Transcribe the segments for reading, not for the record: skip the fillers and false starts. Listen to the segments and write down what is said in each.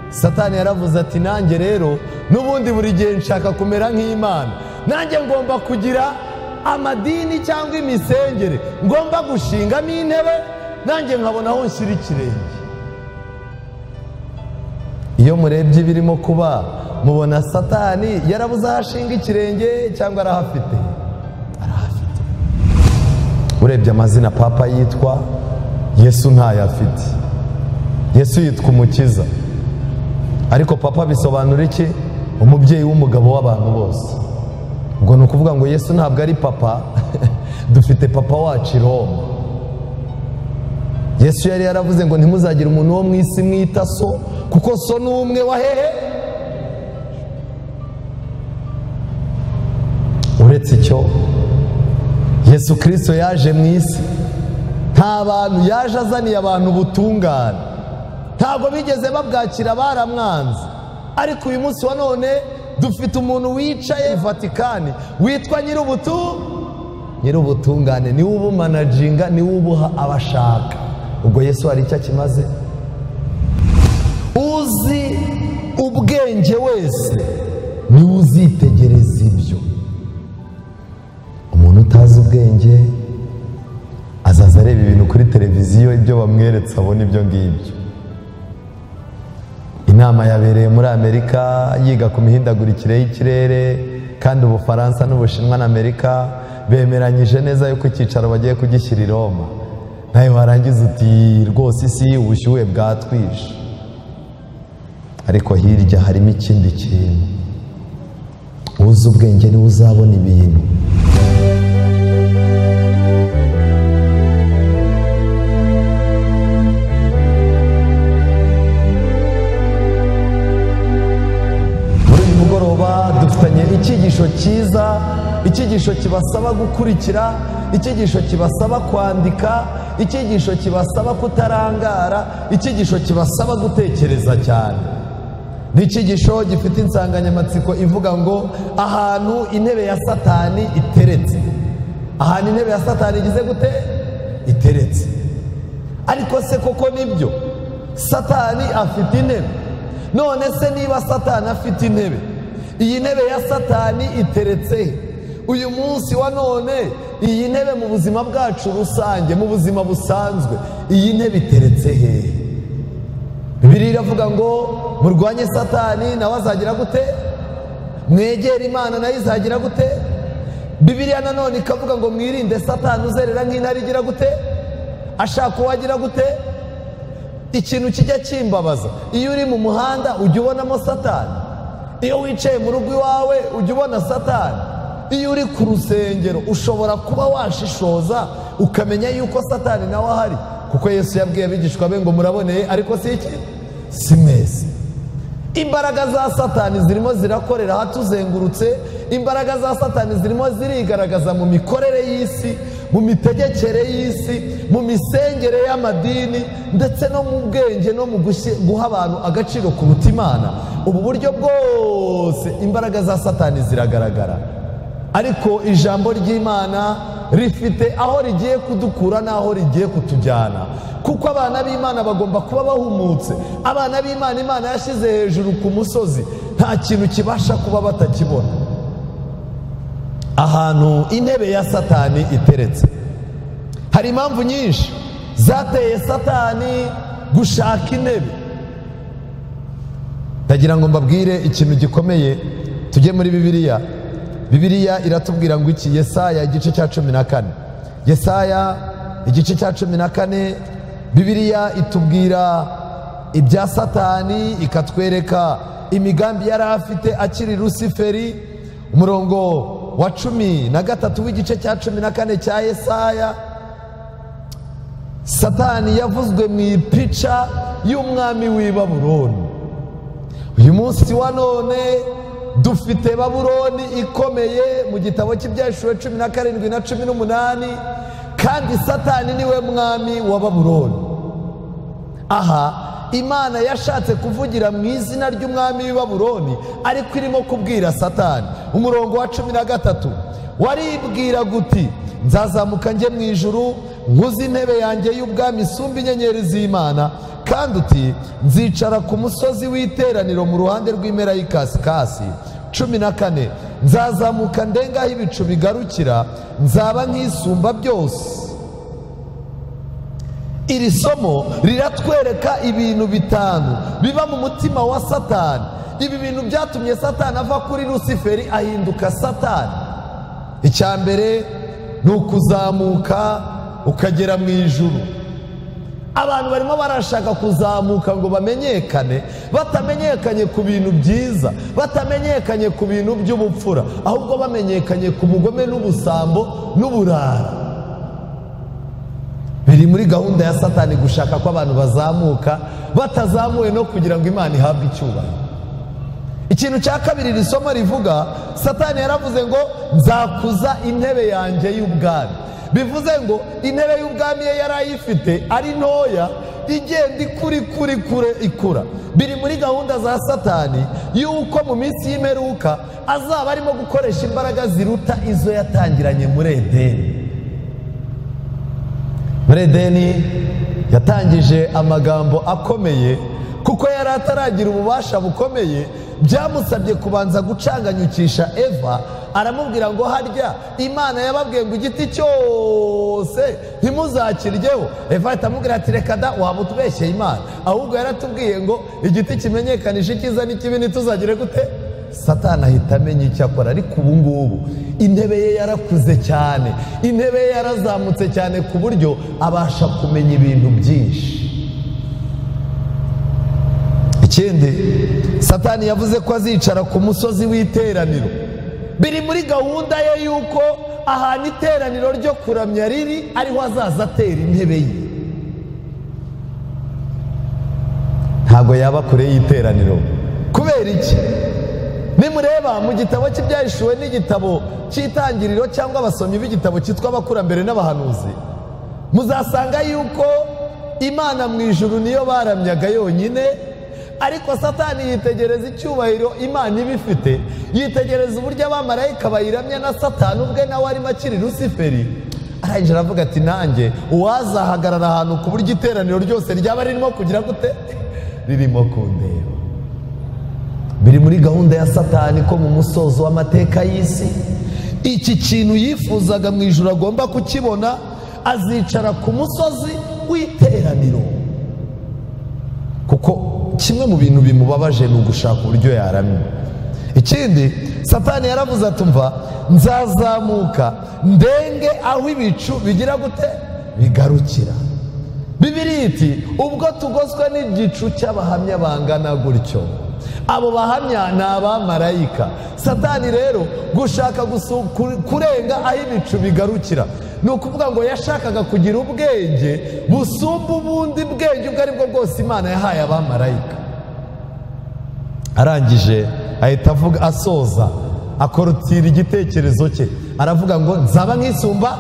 Satani yaravuze ati nanjye rero n'ubundi buri gihe nshaka kumera nk'Imana, nanjye ngomba kugira amadini cyangwa imisengere, ngomba gushingamo intebe, nanjye nkabona aho nshyira ikirenge. Iyo murebye ibirimo kuba mubona Satani yarabuze aho ashinga ikirenge cyangwa arahafite? Arahafite. Urebye amazina Papa yitwa, Yesu ntayafite. Yesu yitwa Umukiza, ariko Papa bisobanura iki? Umubyeyi w'umugabo w'abantu bose. Ubwo ni ukuvuga ngo Yesu ntabwo ari Papa. Dufite Papa wacu i Roma. Yesu yari yaravuze ngo ntimuzagire umuntu wo mu isi mwita so, kuko so ni umwe wa hehe. Uretse icyo, Yesu Kristo yaje mu isi, nta bantu yaje azaniye abantu ubutungane, ntabwo bigeze babwakira, baramwanze. Ariko uyu munsi wa none dufite umuntu wicaye Vatikani witwa Nyirubutungane, niwe ubumanajinga, niwe ubuha abashaka. Ubwo Yesu hari icyo akimaze? Uzi ubwenge wese niwe uzitegereza ibyo. Umuntu utazi ubwenge azaza areba ibintu kuri televiziyo, ibyo bamweretse abona ibyo ngibyo. Inama yabereye muri Amerika yiga ku mihindagurikire y'ikirere, kandi Ubufaransa n'Ubushinwa na Amerika bemeranyije neza yuko icyicaro bagiye kugishyira i Roma. Nawe warangiza uti rwose isi ubushyuhe bwatwishe. Ariko hirya harimo ikindi kintu. Uzi ubwenge niwe uzabona ibintu. Muri uyu mugoroba dufitanye icyigisho cyiza, icyigisho kibasaba gukurikira, icyigisho kibasaba kwandika, icyigisho kibasaba kutarangara, icyigisho kibasaba gutekereza cyane. Ni icyigisho gifite insanganyamatsiko ivuga ngo ahantu intebe ya Satani iteretse. Ahantu intebe ya Satani igize gute? Iteretse. Ariko se koko nibyo? Satani afite intebe. None se niba Satani afite intebe, iyi ntebe ya Satani iteretse he? Uyu munsi wa none iyi ntebe mu buzima bwacu rusange, mu buzima busanzwe, iyi ntebe iteretse hehe? Bibiliya iravuga ngo murwanye Satani nawe azagira gute? Mwegere Imana nayo izagira gute? Bibiliya nanone ikavuga ngo mwirinde Satani uzerera nk'intare igira gute? Ashaka uwagira gute? Ikintu kijya kimbabaza, iyo uri mu muhanda ujya ubonamo Satani, iyo wicaye mu rugo iwawe ujya ubona Satani, iyo uri ku rusengero ushobora kuba washishoza ukamenya yuko Satani nawe ahari, kuko Yesu yabwiye abigishwa be ngo muraboneye ariko si iki? Si mwese. Imbaraga za Satani zirimo zirakorera ahatuzengurutse, imbaraga za Satani zirimo zirigaragaza mu mikorere y'isi, mu mitegekere y'isi, mu misengere y'amadini, ndetse no mu bwenge no mu guha abantu agaciro kuruta Imana. Ubu buryo bwose imbaraga za Satani ziragaragara. Ariko ijambo ry'Imana rifite aho rigiye kudukura n'aho rigiye kutujyana, kuko abana b'Imana bagomba kuba bahumutse. Abana b'Imana Imana yashyize hejuru ku musozi, nta kintu kibasha kuba batakibona. Ahantu intebe ya Satani iteretse, hari impamvu nyinshi zateye Satani gushaka intebe. Ndagira ngo mbabwire ikintu gikomeye, tujye muri Bibiliya. Bibiliya iratubwira ngo iki? Yesaya igice cya 14. Yesaya igice cya 14, Bibiliya itubwira ibya Satani, ikatwereka imigambi yari afite akiri Rusiferi. Umurongo wa 13 w'igice cya 14 cya Yesaya, Satani yavuzwe mu ipica y'umwami w'i Babuloni. Uyu munsi wa none dufite Babuloni ikomeye mu gitabo cy'Ibyahishuwe 17 na 18, kandi Satani niwe mwami wa Babuloni. Aha Imana yashatse kuvugira mu izina ry'umwami w'i Babuloni, ariko irimo kubwira Satani. Umurongo wa 13 waribwira guti nzazamuka njye mu ijuru, Nkuze intebe yanjye y'ubwami isumba inyenyeri z'Imana, kandi uti nzicara ku musozi w'iteraniro mu ruhande rw'impera y'ikasikasi. 14 nzazamuka ndengaho ibicu bigarukira, nzaba nk'isumba byose. Iri somo riratwereka ibintu bitanu biba mu mutima wa Satani. Ibi bintu byatumye Satani ava kuri Rusiferi ahinduka Satani. Icya mbere ni ukuzamuka ukagera mu ijuru. Abantu barimo barashaka kuzamuka ngo bamenyekane, batamenyekanye ku bintu byiza, batamenyekanye ku bintu by'ubupfura, ahubwo bamenyekanye ku bugome n'ubusambo n'uburara. Biri muri gahunda ya Satani gushaka ko abantu bazamuka, batazamuwe no kugira ngo Imana ihabwe icyubahiro. Ikintu cya kabiri iri somo rivuga, Satani yaravuze ngo nzakuza intebe yanjye y'ubwami. Bivuze ngo intebe y'ubwami ye yari ayifite ari ntoya, igenda ikuri kuri kure ikura. Biri muri gahunda za Satani yuko mu minsi y'imperuka azaba arimo gukoresha imbaraga ziruta izo yatangiranye muri Edeni. Muri Edeni yatangije amagambo akomeye, kuko yari ataragira ububasha bukomeye. Byamusabye kubanza gucanganyukisha Eva, aramubwira ngo harya Imana yababwiye ngo igiti cyose ntimuzakiryeho. Eva ahita amubwira ati reka da, waba utubeshyeye Imana, ahubwo yaratubwiye ngo igiti kimenyekanisha icyiza n'ikibi ntituzagire gute. Satani ahita amenya icyo akora. Ariko ubu ngubu intebe ye yarakuze cyane, intebe ye yarazamutse cyane ku buryo abasha kumenya ibintu byinshi. Ikindi, Satani yavuze ko azicara ku musozi w'iteraniro. Biri muri gahunda ye yuko ahantu iteraniro ryo kuramya riri ariho azaza atera intebe ye. Ntabwo yaba kure y'iteraniro. Kubera iki? Nimureba mu gitabo cy'Ibyahishuwe n'igitabo cy'Itangiriro, cyangwa abasomyi b'igitabo cyitwa Abakurambere n'Abahanuzi, muzasanga yuko Imana mu ijuru niyo baramyaga yonyine. Ariko Satani yitegereza icyubahiro Imana ibifite, yitegereza uburyo abamarayika bayiramya na Satani ubwe nawe arimo akiri Rusiferi. Arangije aravuga ati nanjye uwazahagarara ahantu ku buryo iteraniro ryose ryaba ririmo kugira gute, ririmo kundeba. Biri muri gahunda ya Satani ko mu musozo w'amateka y'isi iki kintu yifuzaga mu ijuru agomba kukibona, azicara ku musozi w'iteraniro. Kuko kimwe mu bintu bimubabaje ni ugushaka uburyo yaramye. Ikindi, Satani yaravuze ati mva nzazamuka ndenge aho ibicu bigira gute, bigarukira. Bibiliya iti ubwo tugoswe n'igicu cy'abahamya bangana gutyo, abo bahamya ni abamarayika. Satani rero gushaka kurenga aho ibicu bigarukira, ni ukuvuga ngo yashakaga kugira ubwenge busumba ubundi bwenge ubwo aribwo bwose Imana yahaye abamarayika. Arangije ahita avuga, asoza akorotira igitekerezo cye, aravuga ngo nzaba nk'isumba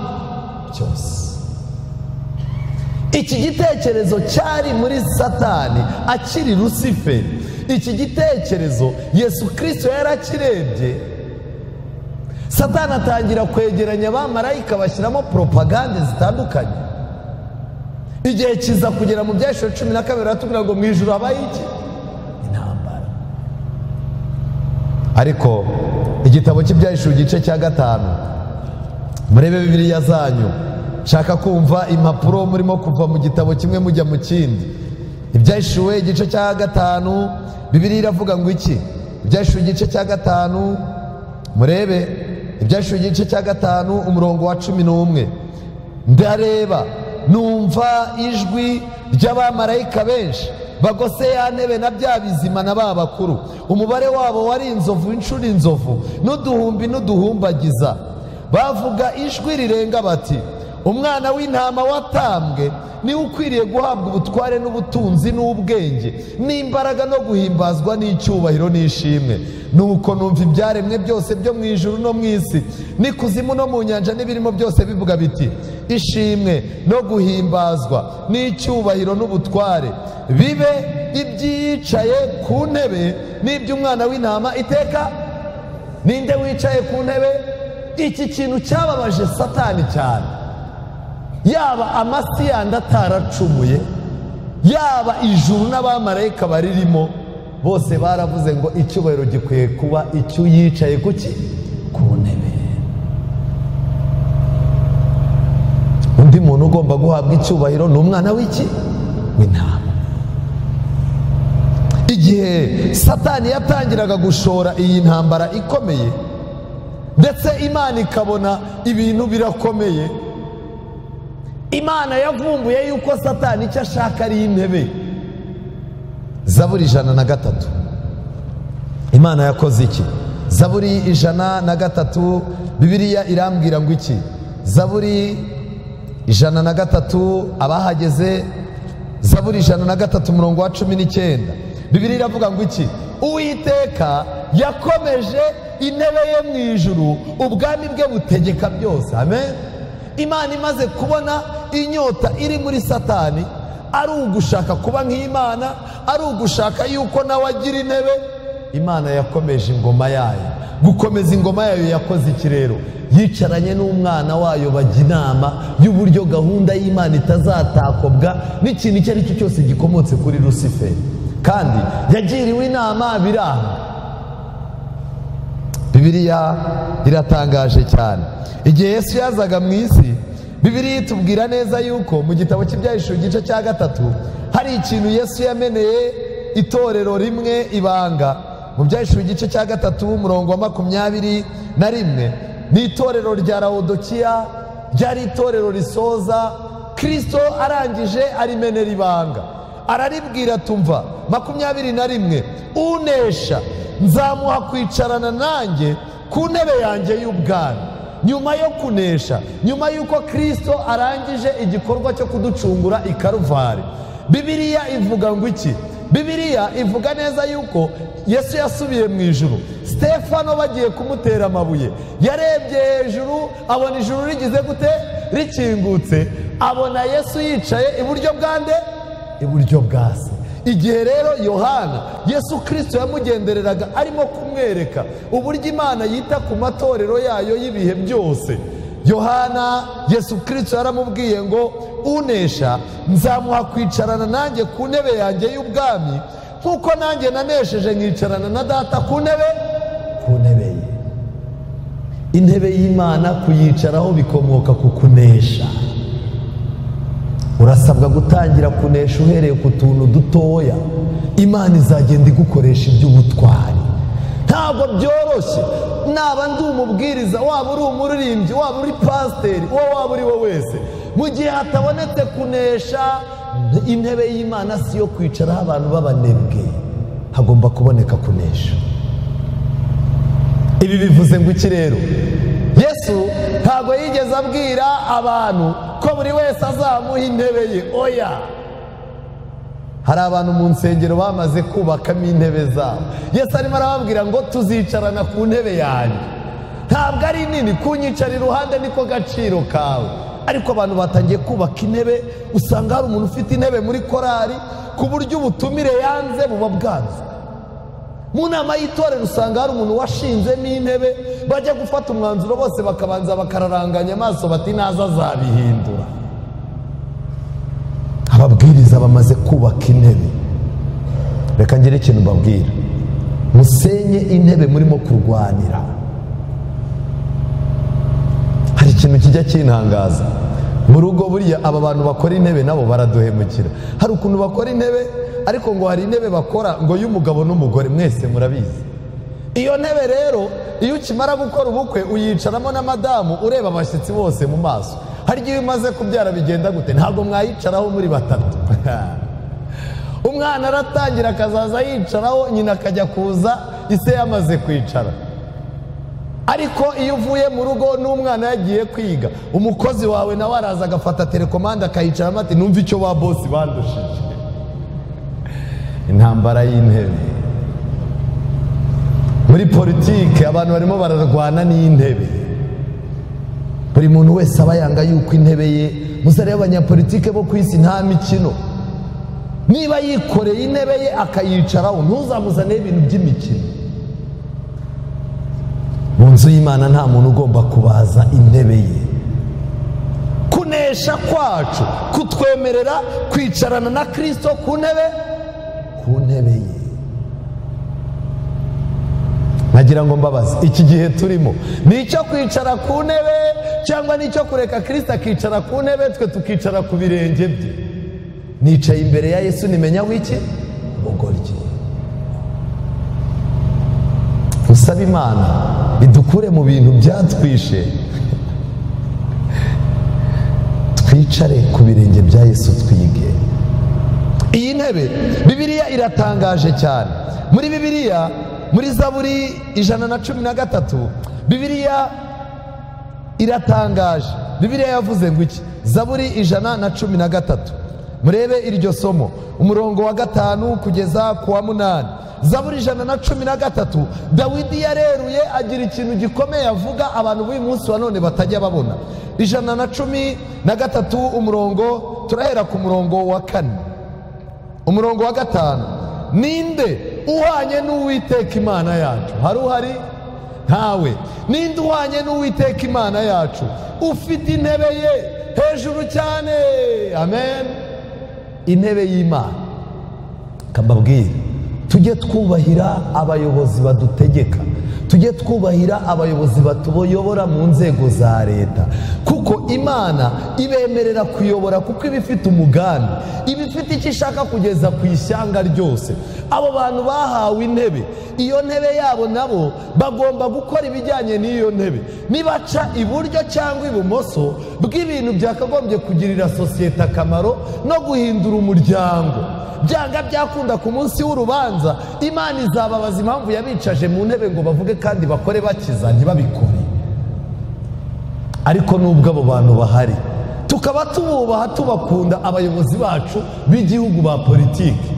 cyose. Iki gitekerezo cyari muri Satani akiri Rusiferi. Iki gitekerezo Yesu Kristo yarakirebye. Satani atangira kwegeranya abamarayika bashyiramo propagande zitandukanye. Igihe kiza kugera mu Byahishuwe 12 aratubwira ngo mu ijuru habaye iki? Intambara. Ariko igitabo cy'Ibyahishuwe igice cya 5, murebe Bibiliya zanyu, shaka kumva impapuro murimo kuva mu gitabo kimwe mujya mu kindi. Ibyahishuwe igice cya 5, Bibiliya iravuga ngo iki? Ibyahishuwe igice cya 5, murebe Ibyahishuwe igice cya 5 umurongo wa 11. Ndareba numva ijwi ry'abamarayika benshi bagose ya ntebe na bya bizima na ba bakuru, umubare wabo wari inzovu inshuro inzovu n'uduhumbi n'uduhumbagiza. Bavuga ijwi rirenga bati umwana w'intama watambwe niwe ukwiriye guhabwa ubutware n'ubutunzi n'ubwenge n'imbaraga no guhimbazwa n'icyubahiro n'ishimwe. Nuko numva ibyaremwe byose byo mu ijuru no mu isi n'ikuzimu no mu nyanja n'ibirimo byose bivuga biti ishimwe no guhimbazwa n'icyubahiro n'ubutware bibe ibyicaye ku ntebe n'iby'umwana w'intama iteka. Ninde wicaye ku ntebe? Iki kintu cyababaje Satani cyane. Yaba amasi yandi ataracumuye, yaba ijuru n'abamarayika baririmo, bose baravuze ngo icyubahiro gikwiye kuba icyo yicaye kuki? Ku ntebe. Undi muntu ugomba guhabwa icyubahiro ni umwana w'iki? W'intama. Igihe Satani yatangiraga gushora iyi ntambara ikomeye, ndetse Imana ikabona ibintu birakomeye, Imana yavumbuye yuko Satani icyo ashaka ari intebe. Zaburi 103. Imana yakoze iki? Zaburi 103, Bibiliya irambwira ngo iki? Zaburi 103, abahageze, Zaburi 103 umurongo wa 19. Bibiliya iravuga ngo iki? Uwiteka yakomeje intebe ye mu ijuru, ubwami bwe butegeka byose. Amen. Imana imaze kubona inyota iri muri Satani, ari ugushaka kuba nk'Imana, ari ugushaka yuko nawe agira intebe, Imana yakomeje ingoma yayo. Gukomeza ingoma yayo yakoze iki rero? Yicaranye n'umwana wayo bajya inama y'uburyo gahunda y'Imana itazatakobwa n'ikintu icyo ari cyo cyose gikomotse kuri Rusiferi. Kandi yagiriwe inama biranga. Bibiliya iratangaje cyane. Igihe Yesu yazaga mu isi, Bibiliya itubwira neza yuko mu gitabo cy'Ibyahishuwe igice cya 3 hari ikintu Yesu yameneye itorero rimwe ibanga. Mu Byahishuwe igice cya 3 umurongo wa 21, ni itorero rya Laodikiya, ryari itorero risoza. Kristo arangije arimenera ibanga, araribwira tumva 21, unesha nzamuha kwicarana nanjye ku ntebe yanjye y'ubwami. Nyuma yo kunesha, nyuma y'uko Kristo arangije igikorwa cyo kuducungura i Karuvari, Bibiliya ivuga ngo iki? Bibiliya ivuga neza yuko Yesu yasubiye mu ijuru. Stefano bagiye kumutera amabuye, yarebye hejuru abona ijuru rigize gute? Rikingutse, abona Yesu yicaye iburyo bwa nde? Iburyo bwa se. Igihe rero Yohana, Yesu Kristo yamugendereraga arimo kumwereka uburyo Imana yita ku matorero yayo y'ibihe byose, Yohana, Yesu Kristo yaramubwiye ngo unesha nzamuha kwicarana nanjye ku ntebe yanjye y'ubwami, kuko nanjye nanesheje nkicarana na data ku ntebe ye. Intebe y'Imana kuyicaraho bikomoka ku kunesha. Urasabwa gutangira kunesha uhereye ku tuntu dutoya. Imana izagenda igukoresha iby'ubutwari. Ntabwo byoroshye. Naba ndi umubwiriza, waba uri umuririmbyi, waba uri pasiteri, uwo waba uri we wese, mu gihe hatabonetse kunesha, intebe y'Imana si yo kwicaraho abantu b'abanebwe. Hagomba kuboneka kunesha. Ibi bivuze ngo iki rero? Yesu ntabwo yigeze abwira abantu ko buri wese azamuha intebe ye. Oya. Hari abantu mu nsengero bamaze kubakamo intebe zabo. Yesu arimo arababwira ngo tuzicarana ku ntebe yanjye. Ntabwo ari nini, kunyicara iruhande niko gaciro kawe. Ariko abantu batangiye kubaka intebe, usanga hari umuntu ufite intebe muri korari ku buryo ubutumire yanze buba bwanzwe. Mu nama y'itorero usanga hari umuntu washinzemo intebe, bajya gufata umwanzuro bose bakabanza bakararanganya amaso bati naza azabihindura. Ababwiriza bamaze kubaka intebe. Reka ngire ikintu mbabwira. Musenye intebe murimo kurwanira. Hari ikintu kijya kintangaza mu rugo, buriya aba bantu bakora intebe nabo baraduhemukira. Hari ukuntu bakora intebe, ariko ngo hari intebe bakora ngo y'umugabo n'umugore, mwese murabizi. Iyo ntebe rero iyo ukimara gukora ubukwe uyicaramo na madamu ureba abashyitsi bose mu maso. Hari igihe umaze kubyara bigenda gute? Ntabwo mwayicaraho muri batatu. Umwana aratangira akazaza yicaraho, nyina akajya kuza ise yamaze kwicara. Ariko iyo uvuye mu rugo n'umwana yagiye kwiga, umukozi wawe nawe araza agafata telekomande akayicaramo ati numva icyo ba bosi bandushije. Intambara y'intebe. Muri politike abantu barimo bararwana n'intebe. Buri muntu wese aba yanga yuko intebe ye. Musare y'abanyapolitike bo ku isi nta mikino. Niba yikoreye intebe ye akayicaraho, ntuzamuzane ibintu by'imikino. Mu nzu y'Imana nta muntu ugomba kubaza intebe ye. Kunesha kwacu kutwemerera kwicarana na Kristo ku ntebe ye. Nagira ngo mbabaze, iki gihe turimo ni icyo kwicara ku ntebe cyangwa ni icyo kureka Kristo akicara ku ntebe twe tukicara ku birenge bye? Nicaye imbere ya Yesu nimenya wiki ubugoryi. Usaba Imana idukure mu bintu byatwishe, twicare ku birenge bya Yesu twige. Iyi ntebe Bibiliya iratangaje cyane. Muri Bibiliya, muri Zaburi 113, Bibiliya iratangaje. Bibiliya yavuze ngo iki? Zaburi 113, murebe iryo somo, umurongo wa 5 kugeza ku wa 8. Zaburi 113, Dawidi yareruye agira ikintu gikomeye avuga abantu b'uyu munsi wa none batajya babona. 113 umurongo, turahera ku murongo wa 4, umurongo wa 5. Ninde uhanye n'Uwiteka Imana yacu? Hari uhari? Ntawe. Ninde uhanye n'Uwiteka Imana yacu, ufite intebe ye hejuru cyane? Amen. Intebe y'Imana. Kambabwira, tujye twubahira abayobozi badutegeka, tujye twubahira abayobozi batuyobora mu nzego za leta, kuko Imana ibemerera kuyobora kuko iba ifite umugambi, iba ifite icyo ishaka kugeza ku ishyanga ryose. Abo bantu bahawe intebe, iyo ntebe yabo nabo bagomba gukora ibijyanye n'iyo ntebe. Nibaca iburyo cyangwa ibumoso bw'ibintu byakagombye kugirira sosiyete akamaro no guhindura umuryango, byanga byakunda ku munsi w'urubanza Imana izababaza impamvu yabicaje mu ntebe ngo bavuge kandi bakore bakiza, ntibabikore. Ariko nubwo abo bantu bahari, tukaba tububaha tubakunda, abayobozi bacu b'igihugu ba politiki,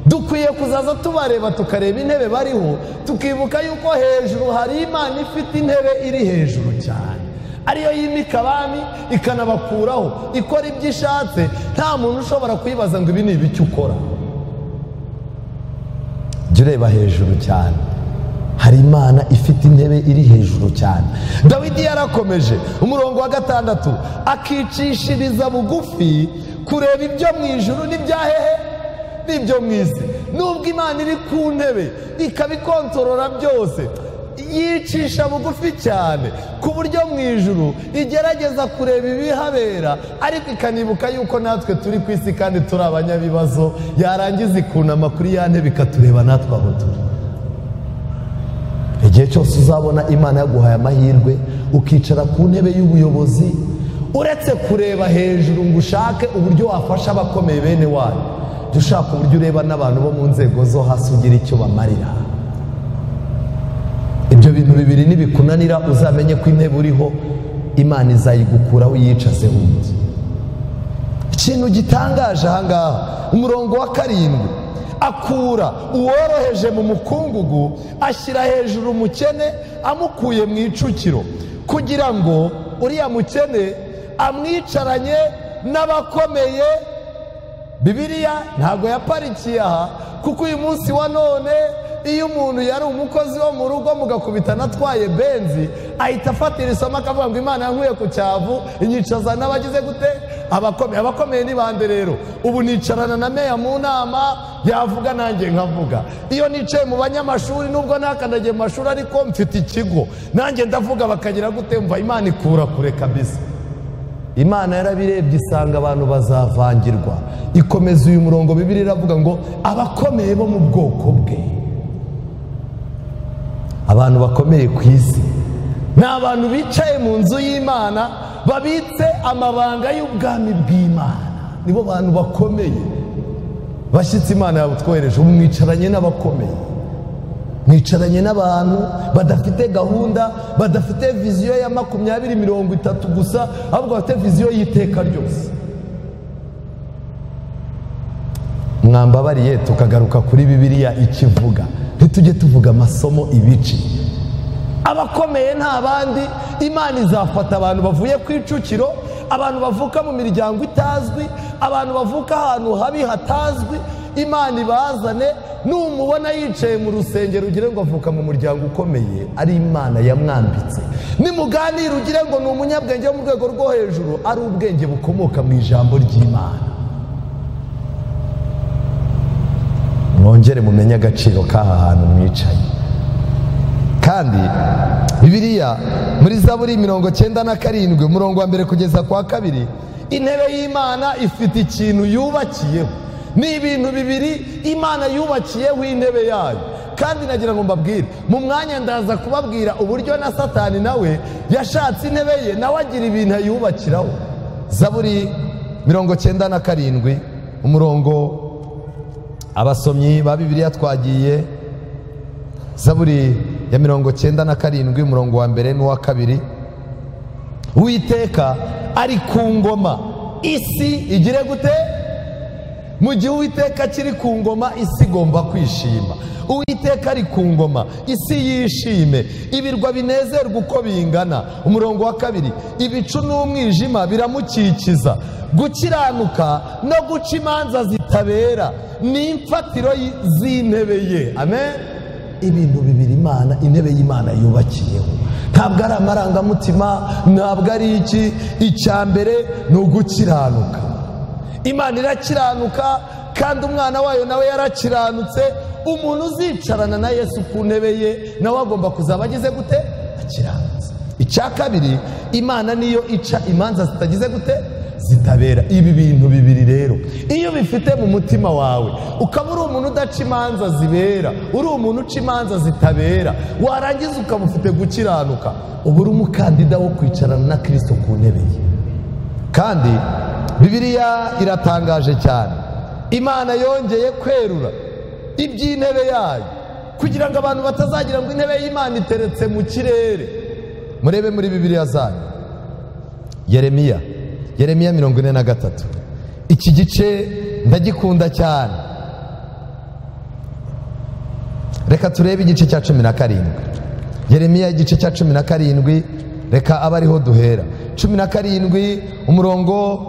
dukwiye kuzaza tubareba, tukareba intebe bariho, tukibuka yuko hejuru hari Imana ifite intebe iri hejuru cyane, ariyo yimika abami ikanabakuraho, ikora ibyo ishatse, nta muntu ushobora kuyibaza ngo ibi ni ibiki ukora. Jya ureba hejuru cyane, hari Imana ifite intebe iri hejuru cyane. Dawidi yarakomeje, umurongo wa 6, akicishiriza bugufi kureba ibyo mu ijuru n'ibyahehe n'ibyo mu isi. Nubwo Imana iri ku ntebe ikabikontorora byose, yicisha bugufi cyane ku buryo mu ijuru igerageza kureba ibihabera, ariko ikanibuka yuko natwe turi ku isi kandi turi abanyabibazo, yarangiza ikunama kuri ya ntebe ikatureba natwe aho turi. Igihe cyose uzabona Imana yaguhaye amahirwe ukicara ku ntebe y'ubuyobozi, uretse kureba hejuru ngo ushake uburyo wafasha abakomeye bene wayo, jya ushaka uburyo ureba n'abantu bo mu nzego zo hasi ugira icyo bamarira. Ibyo bintu bibiri nibikunanira, uzamenye ko intebe uriho Imana izayigukuraho uyicaze undi. Ikintu gitangaje aha ngaha, umurongo wa 7, akura uworoheje mu mukungugu ashyira hejuru umukene amukuye mu icukiro, kugira ngo uriya mukene amwicaranye n'abakomeye. Bibiliya ntabwo yaparikiye aha, kuko uyu munsi wa none iyo umuntu yari umukozi wo mu rugo mugakubitana atwaye benzi, ahita afatira isomo akavuga ngo Imana yankuye ku cyavu inyicaza n'abagize gute? Abakomeye. Abakomeye ni bande rero? Ubu nicarana na meya mu nama, yavuga nanjye nkavuga. Iyo nicaye mu banyamashuri, nubwo ntakandagiye mu mashuri ariko mfite ikigo, nanjye ndavuga bakagira gute? Mva Imana ikura kure kabisa. Imana yarabirebye isanga abantu bazavangirwa, ikomeza uyu murongo. Bibiliya iravuga ngo abakomeye bo mu bwoko bwe. Abantu bakomeye ku isi ni abantu bicaye mu nzu y'Imana, babitse amabanga y'ubwami bw'Imana. Nibo bantu bakomeye. Bashyitsi Imana yabutwohereje, ubu mwicaranye n'abakomeye, mwicaranye n'abantu badafite gahunda, badafite viziyo ya 20 30 gusa, ahubwo bafite viziyo y'iteka ryose. Mwambabariye tukagaruka kuri Bibiliya ikivuga, ntitujye tuvuga amasomo ibice. Abakomeye nta bandi, Imana izafata abantu bavuye ku icukiro, abantu bavuka mu miryango itazwi, abantu bavuka ahantu habi hatazwi, Imana ibazane Numubona yicaye mu rusengero ugire ngo avuka mu muryango ukomeye, ari Imana yamwambitse. Nimuganira ugire ngo ni umunyabwenge wo mu rwego rwo hejuru, ari ubwenge bukomoka mu ijambo ry'Imana. Mwongere mumenye agaciro k'aha hantu mwicaye. Kandi Bibiliya muri Zaburi 97 umurongo wa 1 kugeza kwa 2, intebe y'Imana ifite ikintu yubakiyeho. Ni ibintu bibiri Imana yubakiyeho intebe yayo. Kandi nagira ngo mbabwire, mu mwanya ndaza kubabwira uburyo na Satani nawe yashatse intebe ye, nawe agira ibintu ayubakiraho. Zaburi 97 umurongo, abasomyi ba Bibiliya twagiye. Zaburi ya 97 umurongo wa 1 n'uwa 2. Uwiteka ari ku ngoma, isi igire gute? Mu gihe Uwiteka akiri ku ngoma, isi igomba kwishima. Uwiteka ari ku ngoma, isi yishime, ibirwa binezerwa uko bingana. Umurongo wa 2, ibicu n'umwijima biramukikiza, gukiranuka no guca imanza zitabera ni imfatiro z'intebe ye. Amen. Ibintu bibiri Imana, intebe y'Imana yubakiyeho. Ntabwo ari amarangamutima, ntabwo ari iki. Icya mbere ni ugukiranuka. Imana irakiranuka, kandi umwana wayo nawe yarakiranutse. Umuntu uzicarana na Yesu ku ntebe ye nawe agomba kuzaba agize gute? Akiranutse. Icya kabiri, Imana niyo ica imanza zitagize gute? Zitabera. Ibi bintu bibiri rero iyo bifite mu mutima wawe, ukaba uri umuntu udaca imanza zibera, uri umuntu uca imanza zitabera, warangiza ukaba ufite gukiranuka, uba uri umukandida wo kwicarana na Kristo ku ntebe ye. Kandi Bibiliya iratangaje cyane. Imana yongeye kwerura iby'intebe yayo kugira ngo abantu batazagira ngo intebe y'Imana iteretse mu kirere. Murebe muri Bibiliya zanyu Yeremiya 43. Iki gice ndagikunda cyane. Reka turebe igice cya 17. Yeremiya igice cya 17, reka abe ariho duhera. 17 umurongo,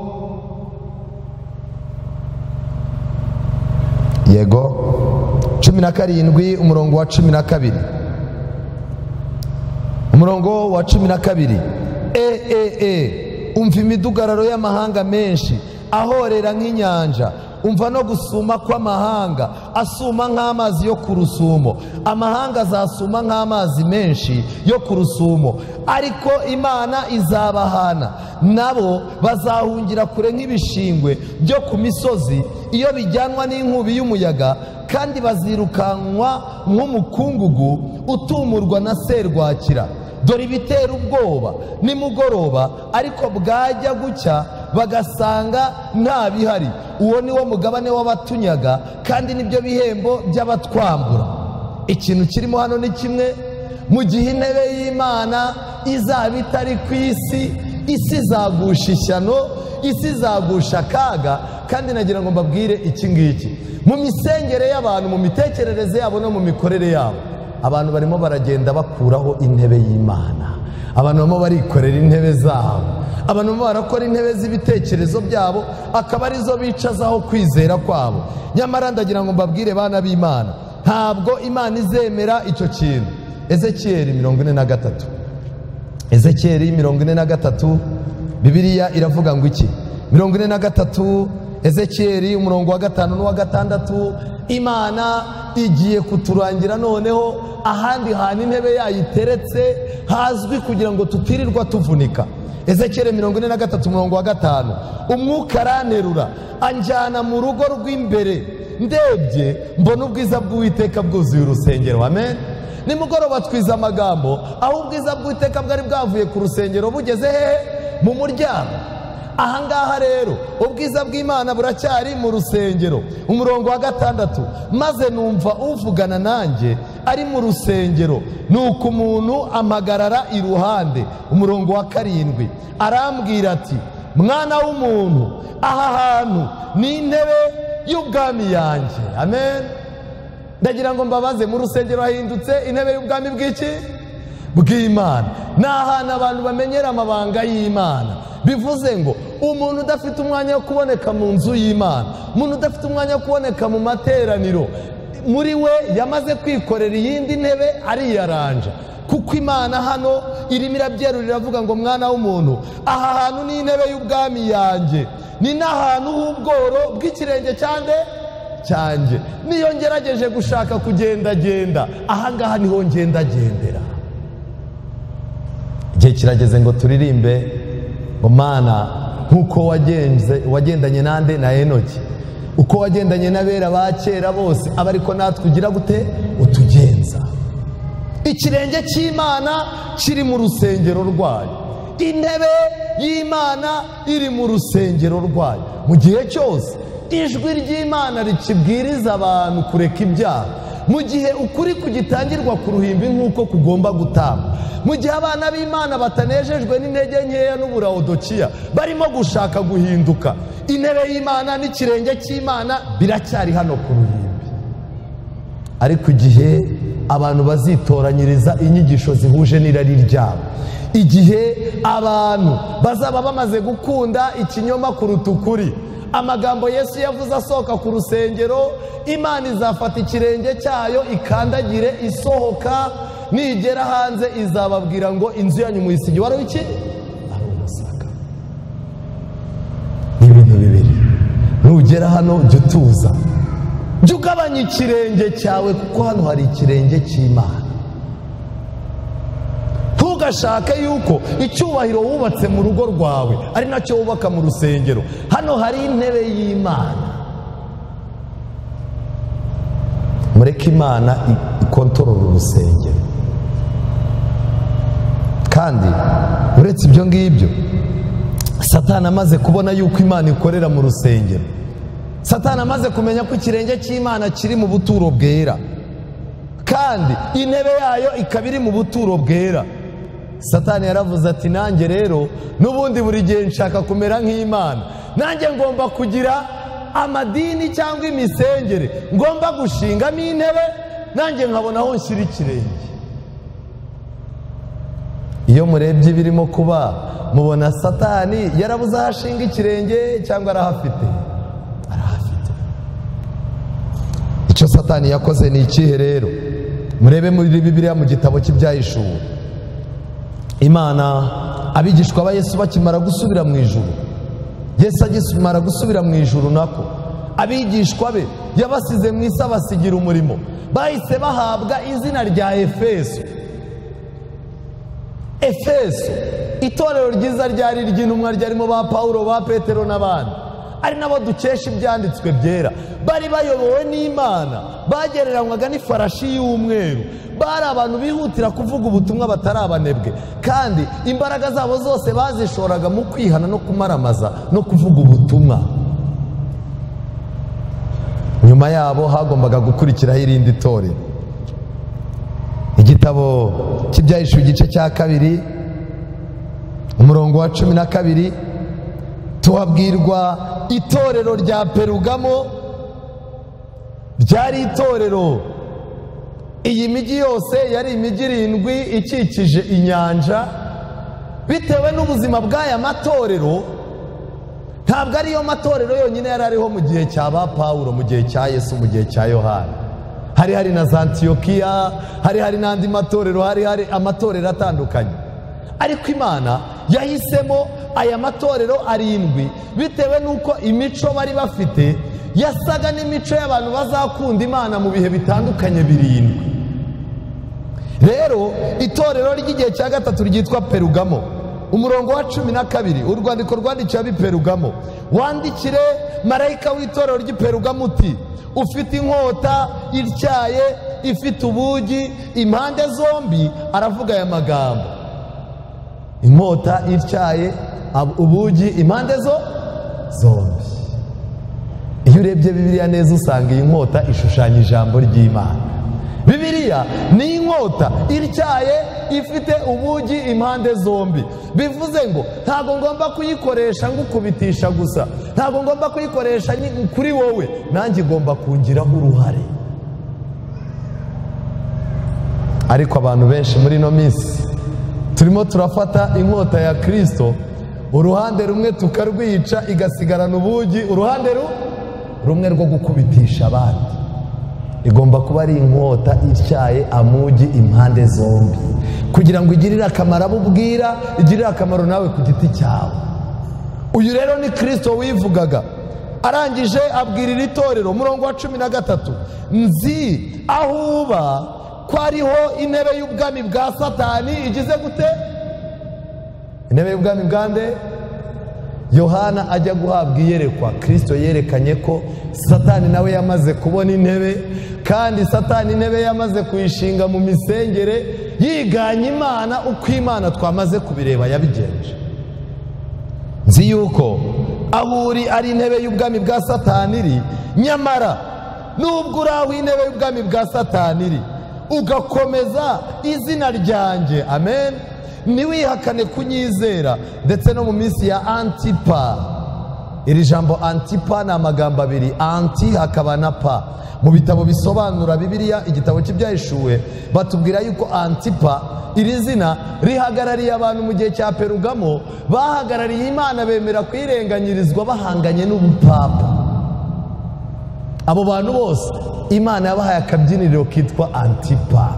yego, 17 umurongo wa 12. Umurongo wa 12. Umva imidugararo y'amahanga menshi ahorera nk'inyanja, umva no gusuma kw'amahanga asuma nk'amazi yo ku rusumo. Amahanga azasuma nk'amazi menshi yo ku rusumo, ariko Imana izabahana, nabo bazahungira kure nk'ibishingwe byo ku misozi iyo bijyanwa n'inkubi y'umuyaga, kandi bazirukanwa nk'umukungugu utumurwa na serwakira. Dore ibitera ubwoba nimugoroba, ariko bwajya gucya bagasanga nta bihari. Uwo ni wo mugabane w'abatunyaga, kandi nibyo bihembo by'abatwambura. Ikintu kirimo hano ni kimwe: mu gihe intebe y'Imana izaba itari ku isi, isi izagusha ishyano, isi izagusha akaga. Kandi nagira ngo mbabwire iki ngiki: mu misengere y'abantu, mu mitekerereze yabo no mu mikorere yabo, abantu barimo baragenda bakuraho intebe y'Imana. Abantu barimo barikorera intebe zabo, abantu barimo barakora intebe z'ibitekerezo byabo, akaba arizo bicazaho kwizera kwabo. Nyamara ndagira ngo mbabwire bana b'Imana, ntabwo Imana izemera icyo kintu. Ezekiyeli 43. Ezekiyeli 43, Bibiliya iravuga ngo iki? 43 Ezekiyeli umurongo wa 5 n'uwa 6. Imana igiye kuturangira noneho ahandi hantu intebe yayiteretse hazwi, kugira ngo tutirirwa tuvunika. Ezekiyeli 43 umurongo wa 5. Umwuka aranterura anjyana mu rugo rw'imbere, ndebye mbona ubwiza bw'Uwiteka bwuzuye urusengero. Amen. Nimugoroba twiza amagambo aho ubwiza bw'Uwiteka bwari bwavuye ku rusengero bugeze hehe? Mu muryango. Ahangaha rero ubwiza bw'Imana buracyari mu rusengero. Umurongo wa 6, maze numva uvugana nanjye ari mu rusengero, nuko umuntu amagarara iruhande. Umurongo wa 7, arambwira ati: mwana w'umuntu, aha hantu ni intebe y'ubwami yanjye. Amen. Ndagira ngo mbabaze, mu rusengero hahindutse intebe y'ubwami bw'iki? Bw'Imana. Ni ahantu abantu bamenyera amabanga y'Imana. Bivuze ngo umuntu udafite umwanya wo kuboneka mu nzu y'Imana, umuntu udafite umwanya wo kuboneka mu materaniro, Muri we yamaze kwikorera iyindi ntebe ariyaranja, kuko Imana hano irimo irabyerura iravuga ngo mwana w'umuntu, aha hantu ni intebe y'ubwami yanjye, ni n'ahantu h'ubworo bw'ikirenge cyanjye cyanjye. Niyo ngerageje gushaka kugendagenda, aha ngaha niho ngendagendera. Igihe kirageze ngo turirimbe ngo Mana, nk'uko wagendanye nande na Enoki, uko wagendanye n'abera ba kera bose, aba ariko natwe ugira gute utugenza. Ikirenge cy'Imana kiri mu rusengero rwayo, intebe y'Imana iri mu rusengero rwayo. Mu gihe cyose ijwi ry'Imana rikibwiriza abantu kureka ibyaha, mu gihe ukuri kugitangirwa ku ruhimbi nk'uko kugomba gutangwa, mu gihe abana b'Imana batanejejwe n'intege nkeya n'uburawodokiya barimo gushaka guhinduka, intebe y'Imana n'ikirenge cy'Imana biracyari hano ku ruhimbi. Ariko igihe abantu bazitoranyiriza inyigisho zihuje n'irari ryabo, igihe abantu bazaba bamaze gukunda ikinyoma kuruta ukuri, amagambo Yesu yavuze asohoka ku rusengero, Imana izafata ikirenge cyayo ikandagire isohoka, nigera hanze izababwira ngo inzu yanyu muyisige wari iki? Ari umusaka. Ni ibintu bibiri. Nugera hano jya utuza, jya ugabanya ikirenge cyawe, kuko hano hari ikirenge cy'Imana. Ntugashake yuko icyubahiro wubatse mu rugo rwawe ari nacyo wubaka mu rusengero. Hano hari intebe y'Imana. Mureke Imana ikontorora urusengero. Kandi uretse ibyo ngibyo, Satani amaze kubona yuko Imana ikorera mu rusengero, Satani amaze kumenya ko ikirenge cy'Imana kiri mu buturo bwera, kandi intebe yayo ikaba iri mu buturo bwera, Satani yaravuze ati nanjye rero n'ubundi buri gihe nshaka kumera nk'Imana, nanjye ngomba kugira amadini cyangwa imisengere, ngomba gushingamo intebe, nanjye nkabona aho nshyira ikirenge. Iyo murebye ibirimo kuba, mubona Satani yarabuze aho ashinga ikirenge cyangwa arahafite? Arahafite. Icyo Satani yakoze ni ikihe rero? Murebe muri Bibiliya mu gitabo cy'Ibyahishuwe. Imana, abigishwa ba Yesu bakimara gusubira mu ijuru, Yesu agimara gusubira mu ijuru, nako abigishwa be yabasize mu isi abasigira umurimo, bahise bahabwa izina rya Efeso. Efeso, itorero ryiza ryari ry'intumwa ryarimo ba Paulo, ba Petero n'abandi, ari nabo dukesha ibyanditswe byera. Bari bayobowe n'Imana, bagereranywaga n'ifarashi y'umweru, bari abantu bihutira kuvuga ubutumwa batarabanebwe, kandi imbaraga zabo zose bazishoraga mu kwihana no kumaramaza no kuvuga ubutumwa. Nyuma yabo hagombaga gukurikiraho irindi torero. Igitabo cy'Ibyahishuwe igice cya 2 umurongo wa 12 tuhabwirwa itorero rya Perugamo. Ryari itorero, iyi migi yose yari imigi 7 ikikije inyanja. Bitewe n'ubuzima bw'aya matorero, ntabwo ariyo matorero yonyine yari ariho mu gihe cya ba Paulo, mu gihe cya Yesu, mu gihe cya Yohana. Hari hari na za Antiyokiya, hari hari n'andi matorero, hari hari amatorero atandukanye. Ariko Imana yahisemo aya matorero 7 bitewe n'uko imico bari bafite yasaga n'imico y'abantu bazakunda Imana mu bihe bitandukanye 7. Rero itorero ry'igihe cya 3 ryitwa Perugamo, umurongo wa 12, urwandiko rwandikiwe ab'i Perugamo: wandikire marayika w'itorero ry'i Perugamo uti ufite inkota ityaye ifite ubugi impande zombi. Aravuga aya magambo: inkota ityaye, ubugi impande zombi. Iyo urebye Bibiliya neza usanga iyi nkota ishushanya ijambo ry'Imana. Bibiliya ni inkota ityaye ifite ubugi impande zombi. Bivuze ngo ntabwo ngomba kuyikoresha ngukubitisha gusa, ntabwo ngomba kuyikoresha kuri wowe, nanjye igomba kungiraho uruhare. Ariko abantu benshi muri ino minsi turimo turafata inkota ya Kristo, uruhande rumwe tukarwica igasigarana ubugi, uruhande rumwe rwo gukubitisha abandi. Igomba kuba ari inkota ityaye amugi impande zombi, kugira ngo igirire akamaro abo ubwira, igirire akamaro nawe ku giti cyawe. Uyu rero ni Kristo wivugaga. Arangije abwira iri torero, umurongo wa 13, nzi aho uba ko ariho intebe y'ubwami bwa Satani igize gute? Intebe y'ubwami bwa nde? Yohana ajya guhabwa iyerekwa, Kristo yerekanye ko Satani nawe yamaze kubona intebe, kandi Satani intebe yamaze kuyishinga mu misengere, yiganye Imana uko Imana twamaze kubireba yabigenje. Nzi yuko aho uri ari intebe y'ubwami bwa Satani iri, nyamara nubwo uri aho intebe y'ubwami bwa Satani iri, ugakomeza izina ryanjye, amen, ntiwihakane kunyizera. Ndetse no mu minsi ya Antipa. Iri jambo Antipa ni amagambo abiri, anti hakaba na pa. Mu bitabo bisobanura Bibiliya, igitabo cy'Ibyahishuwe, batubwira yuko Antipa iri zina rihagarariye abantu mu gihe cya Perugamo bahagarariye Imana, bemera kuyirenganyirizwa bahanganye n'ubupapa. Abo bantu bose Imana yabahaye akabyiniriro kitwa Antipa.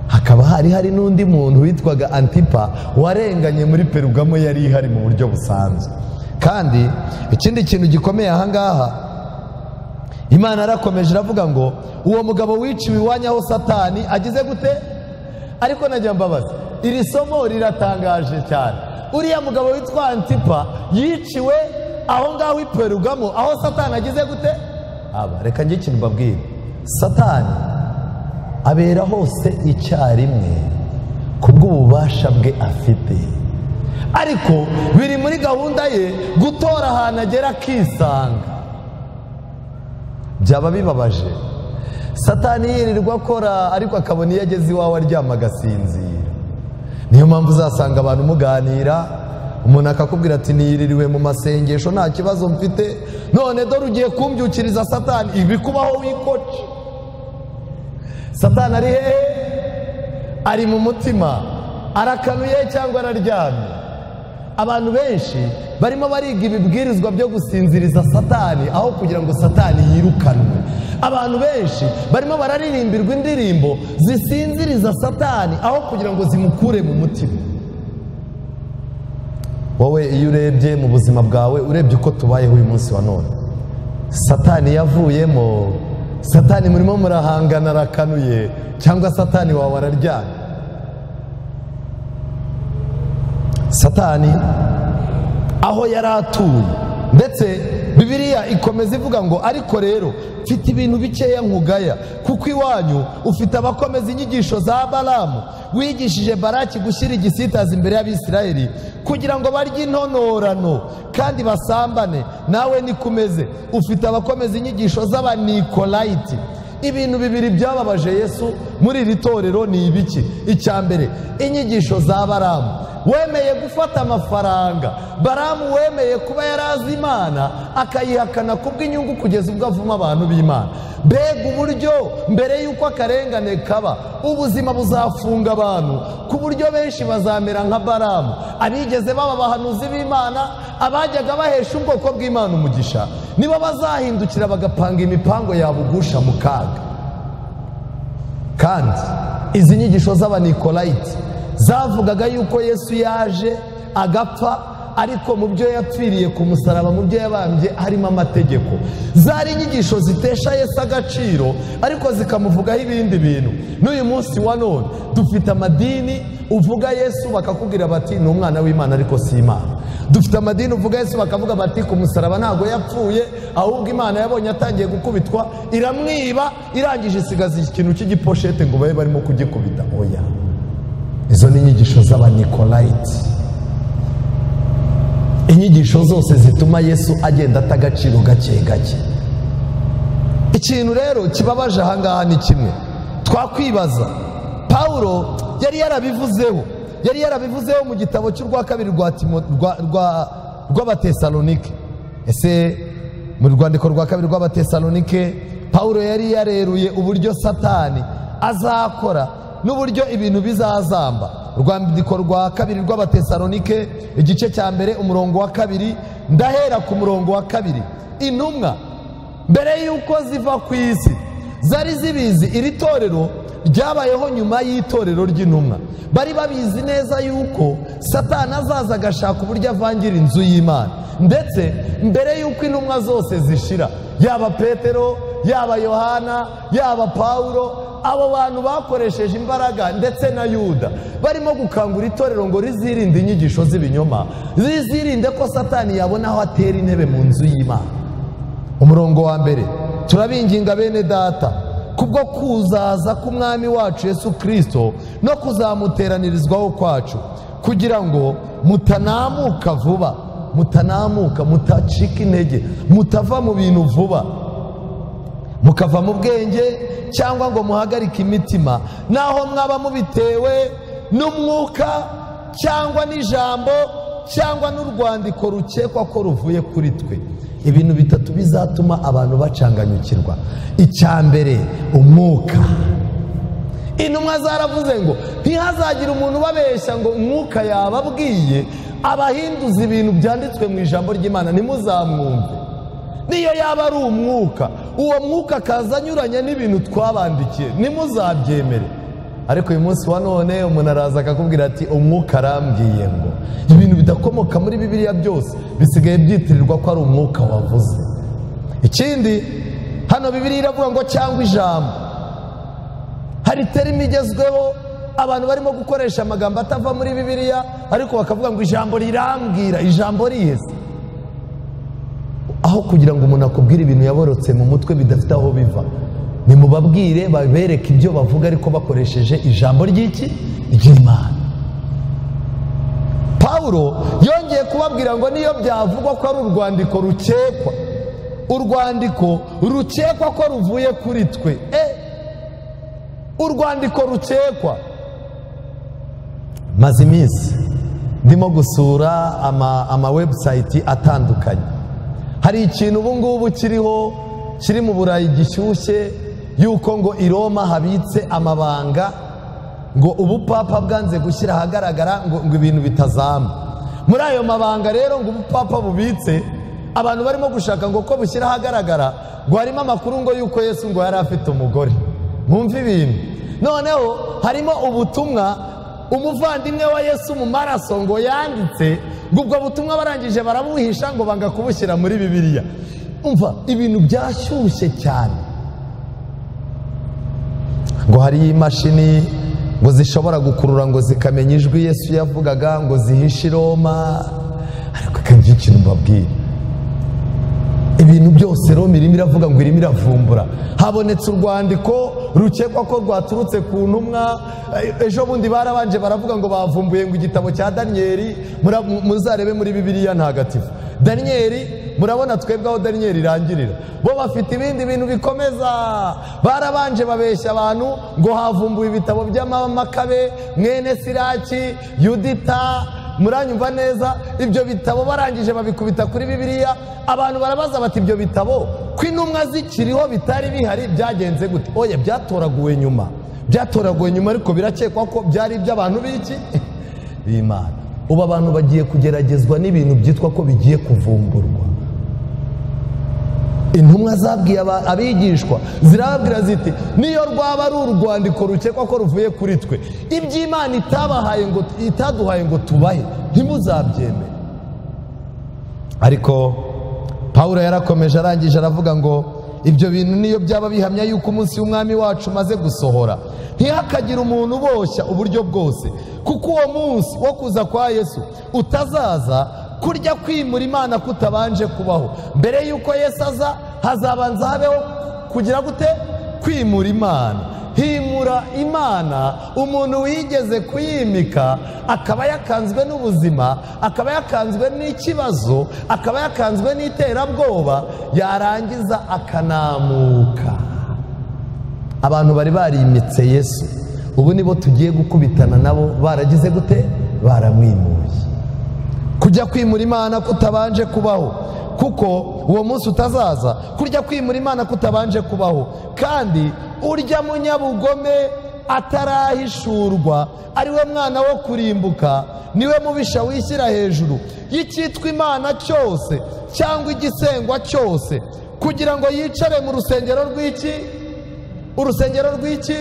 Hakaba hari n'undi muntu witwaga Antipa warenganye muri Perugamo, yari ihari mu buryo busanzwe. Kandi ikindi kintu gikomeye aha ngaha, Imana yarakomeje iravuga ngo uwo mugabo wiciwe iwanyu aho Satani agize gute? Ariko najya mbabaza, iri somo riratangaje cyane. Uriya mugabo witwa Antipa yiciwe aho ngaho i Perugamo, aho Satani agize gute? Aba reka njye ikintu mbabwire, Satani abera hose icyarimwe kubw'ububasha bwe afite, ariko biri muri gahunda ye gutora ahantu agera akisanga. Byaba bibabaje Satani yirirwa akora, ariko akabona iyo ageze iwawe aryama agasinzira. Niyo mpamvu uzasanga abantu muganira, umuntu akakubwira ati niyiririwe mu masengesho nta kibazo mfite, none dore ugiye kumbyukiriza Satani. Ibikubaho wikoce. Satani ari hehe? Ari mu mutima, arakanuye cyangwa araryamye. Abantu benshi barimo bariga ibibwirizwa byo gusinziriza Satani aho kugira ngo Satani yirukanwe. Abantu benshi barimo bararirimbirwa indirimbo zisinziriza Satani aho kugira ngo zimukure mu mutima. Wowe iyo urebye mu buzima bwawe, urebye uko tubayeho uyu munsi wa none, Satani yavuyemo, Satani murimo murahangana arakanuye, cyangwa Satani wawe araryamye. Satani aho yari atuye, ndetse Bibiliya ikomeza ivuga ngo ariko rero mfite ibintu bikeya nkugaya, kuko iwanyu ufite abakomeza inyigisho za Balamu, wigishije Baraki gushyira igisitaza imbere y'Abisirayeli kugira ngo barye intonorano kandi basambane. Nawe nikumeze, ufite abakomeza inyigisho z'Abanikolayiti. Ibintu bibiri byababaje Yesu muri iri torero ni ibiki? Icya mbere, inyigisho za Balamu. Wemeye gufata amafaranga. Balamu wemeye kuba yarazi Imana akayihakana kubw'inyungu kugeza ubwo avuma abantu b'Imana. Mbega uburyo mbere y'uko akarengane kaba, ubuzima buzafunga abantu ku buryo benshi bazamera nka Balamu. Abigeze baba abahanuzi b'Imana, abajyaga bahesha ubwoko bw'Imana umugisha, nibo bazahindukira bagapanga imipango yabugusha mu kaga. Kandi izi nyigisho z'Abanikolayiti zavugaga yuko Yesu yaje agapfa, ariko mu byo yapfiriye ku musaraba, mu byo yabambye harimo amategeko. Zari inyigisho zitesha Yesu agaciro, ariko zikamuvugaho ibindi bintu. N'uyu munsi wa none dufite amadini uvuga Yesu bakakubwira bati ni umwana w'Imana ariko si Imana. Dufite amadini uvuga Yesu bakavuga bati ku musaraba ntago yapfuye, ahubwo Imana yabonye atangiye gukubitwa iramwiba, irangije isigaza ikintu cy'igiposhete ngo babe barimo kugikubita. Oya, izo ni inyigisho z'Abanikolayiti. Inyigisho zose zituma Yesu agenda ata agaciro gake gake. Ikintu rero kibabaje aha ngaha ni kimwe twakwibaza. Paulo yari yarabivuzeho mu gitabo cy'urwa kabiri rw'Abatesalonike. Ese mu rwandiko rwa kabiri rw'Abatesalonike, Paulo yari yareruye uburyo Satani azakora n'uburyo ibintu bizazamba. Urwandiko rwa kabiri rw'Abatesalonike igice cya mbere umurongo wa 2, ndahera ku murongo wa 2. Intumwa mbere yuko ziva ku isi zari zibizi. Iri torero ryabayeho nyuma y'itorero ry'intumwa. Bari babizi neza yuko Satani azaza agashaka uburyo avangira inzu y'Imana, ndetse mbere yuko intumwa zose zishira, yaba Petero, yaba Yohana, yaba Paulo, abo bantu bakoresheje imbaraga ndetse na Yuda barimo gukangura itorero ngo rizirinde inyigisho z'ibinyoma, rizirinde ko Satani yabona aho atera intebe mu nzu y'Imana. Umurongo wa mbere: turabinginga bene data, kubwo kuzaza k'Umwami wacu Yesu Kristo no kuzamuteranirizwaho kwacu, kugira ngo mutanamuka vuba, mutanamuka, mutacika intege, mutava mu bintu vuba, mukava mu bwenge cyangwa ngo muhagarike imitima, naho mwaba mubitewe n'umwuka cyangwa n'ijambo cyangwa n'urwandiko rukekwa ko ruvuye kuri twe. Ibintu bitatu bizatuma abantu bacanganyukirwa. Icya mbere, umwuka. Intumwa zaravuze ngo ntihazagira umuntu ubabeshya ngo umwuka yababwiye abahinduza ibintu byanditswe mu ijambo ry'Imana, ntimuzamwumve. Niyo yaba ari umwuka, uwo mwuka akaza anyuranye n'ibintu twabandikiye, ntimuzabyemere. Ariko uyu munsi wa none umuntu araza akakubwira ati umwuka arambwiye ngo. Ibintu bidakomoka muri Bibiliya byose bisigaye byitirirwa ko ari umwuka wavuze. Ikindi, hano Bibiliya iravuga ngo cyangwa ijambo. Hari terimi igezweho, abantu barimo gukoresha amagambo atava muri Bibiliya, ariko bakavuga ngo ijambo rirambwira. Ijambo rihese? Aho kugira ngo umuntu akubwire ibintu yaborotse mu mutwe bidafite aho biva, nimubabwire babereke ibyo bavuga ariko bakoresheje ijambo ry'iki? Ry'Imana. Paulo yongeye kubabwira ngo niyo byavugwa ko ari urwandiko rukekwa, urwandiko rukekwa ko ruvuye kuri twe. Urwandiko rukekwa. Maze iminsi ndimo gusura ama website atandukanye. Hari ikintu ubu ngubu kiriho kiri mu Burayi gishyushye, yuko ngo i Roma habitse amabanga, ngo ubupapa bwanze gushyira ahagaragara ngo ibintu bitazama. Muri ayo mabanga rero ngo ubupapa bubitse, abantu barimo gushaka ngo ko bushyira ahagaragara, ngo harimo amakuru ngo yuko Yesu ngo yari afite umugore. Mwumve ibintu. Noneho harimo ubutumwa umuvandimwe wa Yesu mu maraso ngo yanditse, ngo ubwo butumwa barangije barabuhisha ngo banga kubushyira muri Bibiliya. Umva ibintu byashyushye cyane. Ngo hari imashini ngo zishobora gukurura ngo zikamenya ijwi Yesu yavugaga, ngo zihishe i Roma. Ariko kandi ikintu mbabwira, ibintu byose Roma irimo iravuga ngo irimo iravumbura. Habonetse urwandiko rukekwa ko rwaturutse ku ntumwa. Ejo bundi barabanje baravuga ngo bavumbuye ngo igitabo cya Daniyeli. Muzarebe muri Bibiliya ntagatifu Daniyeli, murabona twebwe aho Daniyeli irangirira, bo bafite ibindi bintu bikomeza. Barabanje babeshya abantu ngo havumbuwe ibitabo by'Amakabe, mwene Siraki, Yudita, muranyumva neza. Ibyo bitabo barangije babikubita kuri Bibiliya. Abantu barabaza bati ibyo bitabo ko intumwa zikiriho bitari bihari byagenze gute? Oya, byatoraguwe nyuma, byatoraguwe nyuma, ariko birakekwa ko byari iby'abantu b'iki? B'Imana. Ubu abantu bagiye kugeragezwa n'ibintu byitwa ko bigiye kuvumburwa. Intumwa zabwiye abigishwa zirababwira ziti niyo rwaba ari urwandiko rukekwa ko ruvuye kuri twe, iby'Imana itabahaye ngo itaduhaye ngo tubahe, ntimuzabyemere. Ariko Paulo yarakomeje arangije aravuga ngo ibyo bintu niyo byaba bihamya yuko umunsi w'Umwami wacu umaze gusohora, ntihakagire umuntu uboshya uburyo bwose, kuko uwo munsi wo kuza kwa Yesu utazaza kurya kwimura Imana kutabanje kubaho. Mbere yuko Yesu aza hazabanza habeho kugira gute? Kwimura Imana. Himura Imana, umuntu wigeze kuyimika akaba yakanzwe n'ubuzima, akaba yakanzwe n'ikibazo, akaba yakanzwe n'iterabwoba, yarangiza akanamuka. Abantu bari barimitse Yesu, ubu nibo tugiye gukubitana nabo baragize gute? Baramwimuye. Kujya kwimura Imana kutabanje kubaho, kuko uwo munsi utazaza kurya kwimura Imana kutabanje kubaho, kandi urya munyabugome atarahishurwa, ari we mwana wo kurimbuka, niwe mubisha wishyira hejuru y'icyitwa Imana cyose cyangwa igisengwa cyose, kugira ngo yicare mu rusengero rw'iki? Urusengero rw'iki?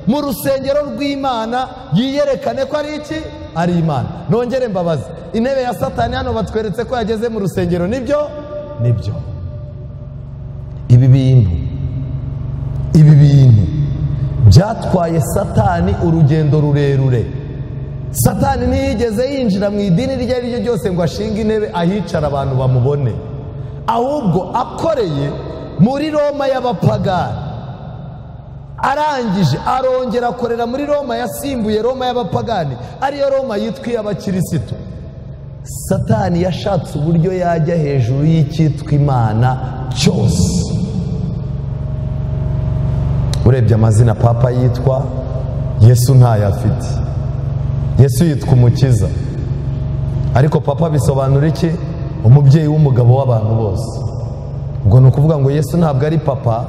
Mu rusengero rw'Imana yiyerekane ko ari iki? Ari Imana. Nongere mbabaze, intebe ya Satani hano batweretse ko yageze mu rusengero, nibyo? Nibyo. Ibi bintu byatwaye Satani urugendo rurerure. Satani ntiyigeze yinjira mu idini iryo ari ryo ryose ngo ashinge intebe ahicara abantu bamubone, ahubwo akoreye muri Roma y'abapagani. Arangije arongera akorera muri Roma yasimbuye Roma y'abapagani, ariyo Roma yitwa iy'abakirisitu. Satani yashatse uburyo yajya hejuru y'icyitwa Imana cyose. Urebye amazina Papa yitwa, Yesu ntayo afite. Yesu yitwa Umukiza, ariko Papa bisobanura iki? Umubyeyi w'umugabo w'abantu bose. Ubwo ni ukuvuga ngo Yesu ntabwo ari Papa,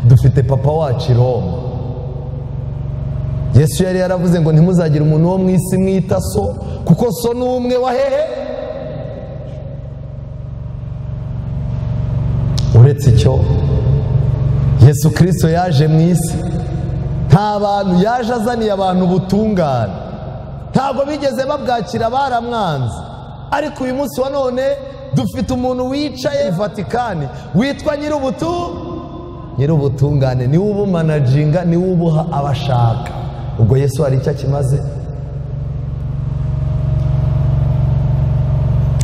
dufite Papa wacu i Roma. Yesu yari yaravuze ngo ntimuzagire umuntu wo mu isi mwita so, kuko so ni umwe wa hehe. Uretse icyo, Yesu Kristo yaje mu isi, nta bantu yaje azaniye abantu ubutungane, ntabwo bigeze babwakira, baramwanze. Ariko uyu munsi wa none dufite umuntu wicaye Vatikani witwa Nyir'ubutungane, niwe ubumanajinga, niwe ubuha abashaka. Ubwo Yesu hari icyo akimaze?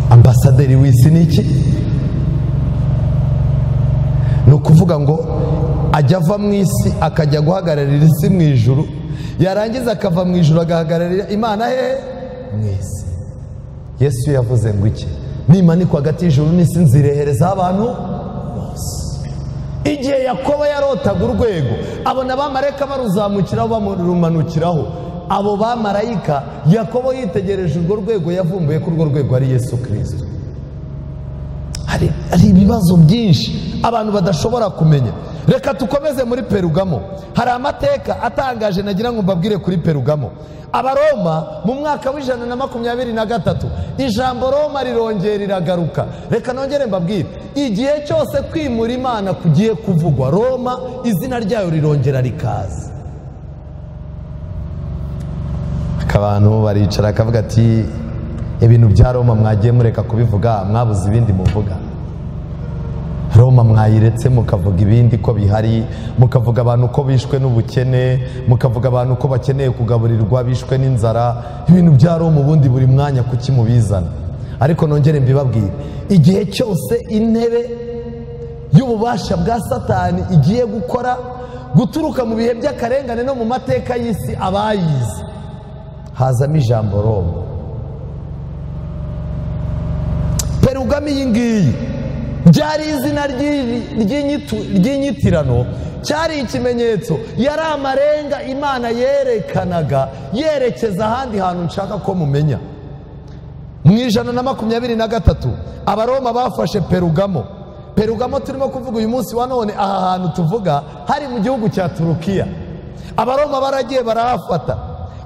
Ambasaderi w'isi ni iki? Ni ukuvuga ngo ajya ava mu isi akajya guhagararira isi mu ijuru, yarangiza akava mu ijuru agahagararira Imana he? Mu isi. Yesu yavuze ngo iki? Nimanikwa hagati y'ijuru n'isi nzirehereza abantu bose. Igihe Yakobo yarotaga urwego, abona abamarayika baruzamukiraho bamurumanukiraho. Abo bamarayika Yakobo yitegereje urwo rwego, yavumbuye ko urwo rwego ari Yesu Kristo. Hari ibibazo byinshi abantu badashobora kumenya. Reka tukomeze muri Perugamo. Hari amateka atangaje nagira ngo mbabwire kuri Perugamo. Abaroma mu mwaka w'123 ijambo Roma rirongera riragaruka. Reka nongere mbabwire, igihe cyose kwimura Imana kugiye kuvugwa, Roma izina ryayo rirongera rikaza. Abantu baricara akavuga ati ibintu bya Roma mwagiye mureka kubivuga, mwabuze ibindi muvuga. Roma mwayiretse mukavuga ibindi ko bihari, mukavuga abantu ko bishwe n'ubukene, mukavuga abantu ko bakeneye kugaburirwa bishwe n'inzara. Ibintu bya Roma ubundi buri mwanya kuki mubizana? Ariko nongere mbibabwire, igihe cyose intebe y'ububasha bwa Satani igiye gukora, guturuka mu bihe by'akarengane no mu mateka y'isi abayizi, hazamo ijambo Roma. Perugamo iyi ngiyi byari izina ry'inyitirano, cyari ikimenyetso, yari amarenga Imana yerekanaga yerekeza ahandi hantu nshaka ko mumenya. Mu 123 Abaroma bafashe Perugamo. Perugamo turimo kuvuga uyu munsi wa none, aha hantu tuvuga hari mu gihugu cya Turukiya. Abaroma baragiye barahafata,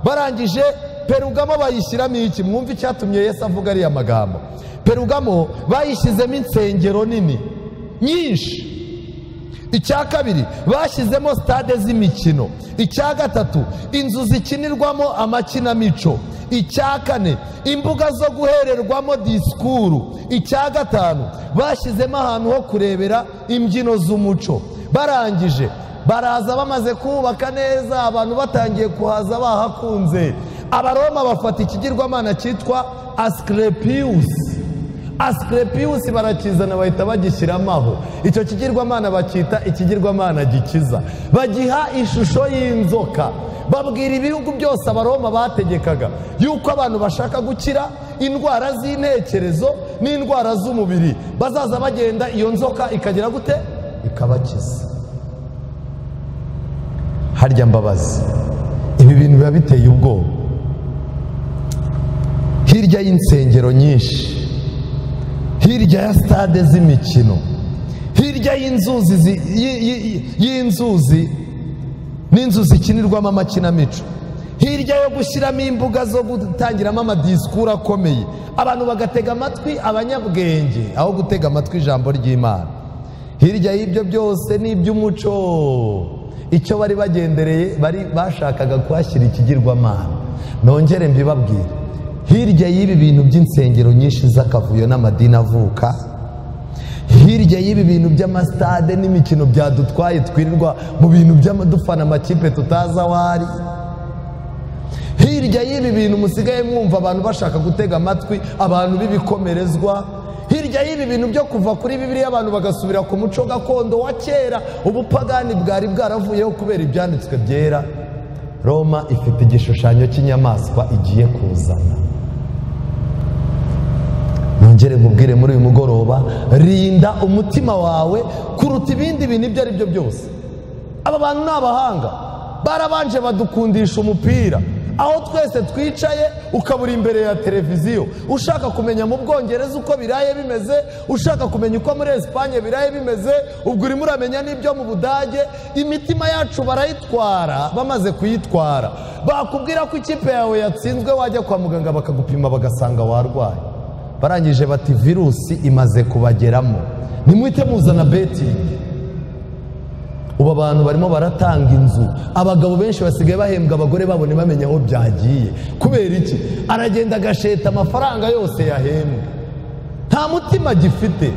barangije Perugamo bayishyiramo iki? Mwumve icyatumye Yesu avuga ariya magambo. Perugamo bayishyizemo insengero nini nyinshi. Icya kabiri bashyizemo stade z'imikino. Icya gatatu inzu zikinirwamo amakinamico. Icya kane imbuga zo guhererwamo disikuru. Icya gatanu bashyizemo ahantu ho kurebera imbyino z'umuco. Barangije baraza bamaze kubaka neza, abantu batangiye kuhaza bahakunze. Abaroma bafata ikigirwamana cyitwa Asclepius. Asclepius barakizana bahita bagishyiramo aho. Icyo kigirwamana bakita ikigirwamana gikiza, bagiha ishusho y'inzoka. Babwira ibihugu byose Abaroma bategekaga yuko abantu bashaka gukira indwara z'intekerezo n'indwara z'umubiri bazaza bagenda iyo nzoka ikagera gute? Ikabakiza. Harya mbabazi, ibi bintu biba biteye ubwoba. Hirya y'insengero nyinshi, hirya ya stade z'imikino, hirya y'inzuzi y'inzuzi n'inzu zikinirwamo amakinamico, hirya yo gushyiramo imbuga zo gutangiramo amadisikuru akomeye, abantu bagatega amatwi abanyabwenge aho gutega amatwi ijambo ry'Imana. Hirya y'ibyo byose n'iby'umuco, Icyo bari bagendereye, bari bashakaga kuhashyira ikigirwamana. Nongere mbibabwire, hirya y'ibi bintu by'insengero nyinshi z'akavuyo n'amadini avuka, hirya y'ibi bintu by'amasitade n'imikino byadutwaye twirirwa mu bintu by'amadufana amakipe tutazi aho ari, hirya y'ibi bintu musigaye mwumva abantu bashaka gutega amatwi abantu b'ibikomerezwa, hirya y'ibi bintu byo kuva kuri Bibiliya abantu bagasubira ku muco gakondo wa kera, ubupagani bwari bwaravuyeho kubera ibyanditswe byera, Roma ifite igishushanyo cy'inyamaswa igiye kuzana. Nongere nkubwire muri uyu mugoroba, rinda umutima wawe kuruta ibindi bintu ibyo ari byo byose. Aba bantu ni abahanga, barabanje badukundisha umupira, aho twese twicaye ukabura imbere ya televiziyo, ushaka kumenya mu Bwongereza uko biraye bimeze, ushaka kumenya uko muri Espagne biraye bimeze, ubwo urimo uramenya n'ibyo mu Budage. Imitima yacu barayitwara, bamaze kuyitwara bakubwira ko ikipe yawe yatsinzwe, wajya kwa muganga bakagupima bagasanga warwaye. Barangije bati virusi imaze kubageramo, nimuhite muzana betting. Ubu abantu barimo baratanga inzu, abagabo benshi basigaye bahembwa abagore babone bamenya aho byagiye. Kubera iki? Aragenda agasheta amafaranga yose yahembwe, nta mutima gifite.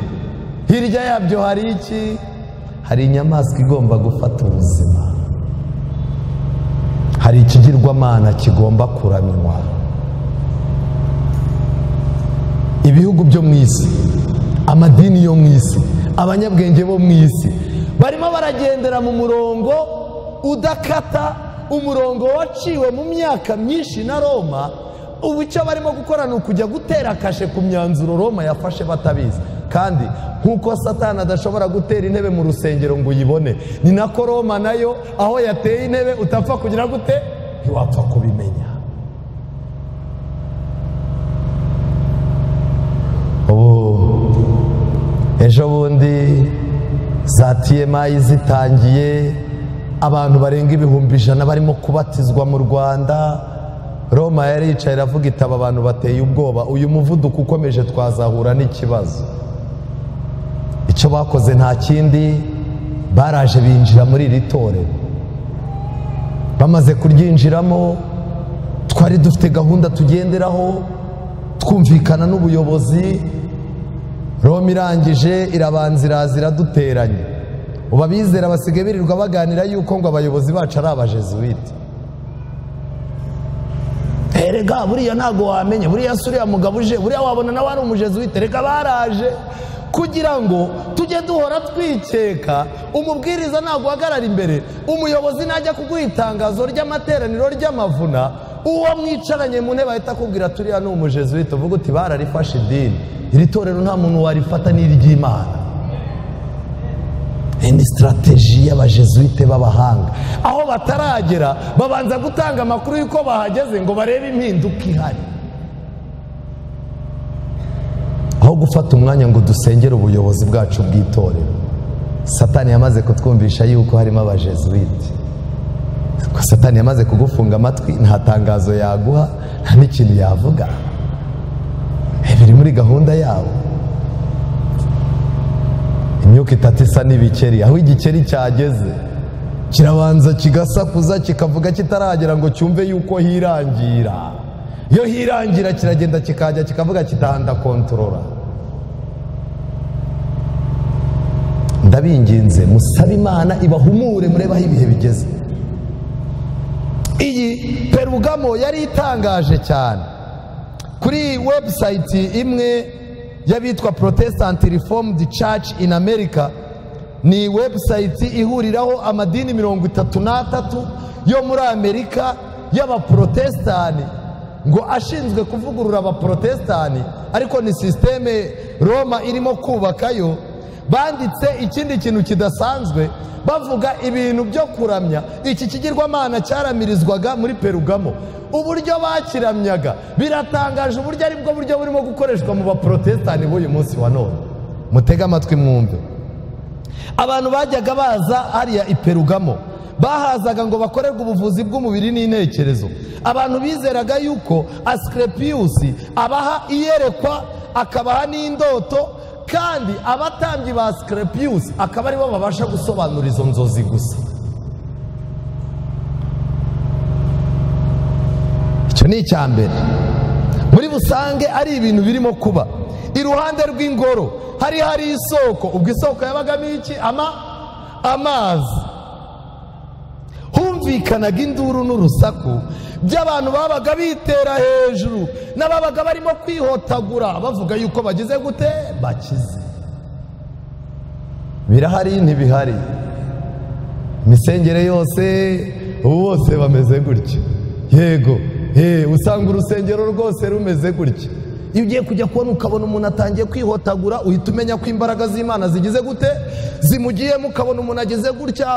Hirya yabyo hari iki? Hari inyamaswa igomba gufata ubuzima, hari ikigirwamana kigomba kuramywa. Ibihugu byo mu isi, amadini yo mu isi, abanyabwenge bo mu isi barimo baragendera mu murongo udakata, umurongo waciwe mu myaka myinshi na Roma. Ubu icyo barimo gukora ni ukujya gutera kashe ku myanzuro Roma yafashe batabizi. Kandi nkuko Satani adashobora gutera intebe mu rusengero ngo uyibone, ni nako Roma nayo aho yateye intebe utapfa kugira gute, ntiwapfa kubimenya. Ubu ejo bundi za TMI zitangiye, abantu barenga 100,000 barimo kubatizwa mu Rwanda. Roma yari yicaye iravuga itaba abantu bateye ubwoba, uyu muvuduko ukomeje twazahura n'ikibazo. Icyo bakoze nta kindi, baraje binjira muri iri torero. Bamaze kuryinjiramo, twari dufite gahunda tugenderaho, twumvikana n'ubuyobozi. Roma irangije irabanza iraza iraduteranya. Ubu abizera basigaye birirwa baganira yuko ngo abayobozi bacu ari abajezuwite. Erega buriya ntago wamenye, buriya suriya mugabo uje, buriya wabona nawe ari umujezuwite. Reka baraje kugira ngo tujye duhora twikeka. Umubwiriza ntago uhagarara imbere, umuyobozi najya kuguha itangazo ry'amateraniro ry'amavuna, uwo mwicaranye mu ntebe ahita akubwira turiya ni umujezuwite, uvuga uti bararifashe idini. Iri torero nta muntu warifata n'iry'Imana. Ni strategie y'abajezuwite b'abahanga. Aho bataragera babanza gutanga amakuru y'uko bahageze ngo barebe impinduka ihari. Aho gufata umwanya ngo dusengere ubuyobozi bwacu bw'itorero, Satani yamaze kutwumvisha yuko harimo abajezuwite. Ko Satani yamaze kugufunga amatwi, nta tangazo yaguha, nta n'ikintu yavuga. Biri muri gahunda yabo. Imyuka itatu isa n'ibikeri, aho igikeri cyageze kirabanza kigasakuza kikavuga kitaragera ngo cyumve yuko hirangira. Iyo hirangira kiragenda kikajya kikavuga kitahanda kontorora. Ndabinginze musabe Imana ibahumure murebe aho ibihe bigeze. Iyi Perugamo yari itangaje cyane. Kuri website imwe y'abitwa Protestant Reformed Church in America, ni website ihuriraho amadini 33 yo muri Amerika y'abaprotestani, ngo ashinzwe kuvugurura abaprotestani, ariko ni systeme Roma irimo kubakayo. Banditse ikindi kintu kidasanzwe, bavuga ibintu byo kuramya iki kigirwamana cyaramirizwaga muri Perugamo. Uburyo bakiramyaga biratangaje, uburyo ari bwo buryo burimo gukoreshwa mu baprotestani b'uyu munsi wa none. Mutega amatwi mwumve. Abantu bajyaga baza hariya i Perugamo, bahazaga ngo bakorerwe ubuvuzi bw'umubiri n'intekerezo. Abantu bizeraga yuko Asclepius abaha iyerekwa, akabaha n'indoto, kandi abatambyi ba Asclepius akaba aribo babasha gusobanura izo nzozi gusa. Icyo ni icya mbere. Muri busange ari ibintu birimo kuba. Iruhande rw'ingoro hari isoko. Ubwo isoko yabagamo iki? Amazi. Humvikanaga induru n'urusaku by'abantu babaga bitera hejuru n'ababaga barimo kwihotagura bavuga yuko bagize gute, bakize. Birahari ntibihari? Imisengere yose ubu bose bameze gutya. Yego, usanga urusengero rwose rumeze gutya. Iyo ugiye kujya kubona ukabona umuntu atangiye kwihotagura, uhita umenya ko imbaraga z'Imana zigize gute, zimugiyemo. Ukabona umuntu ageze gutya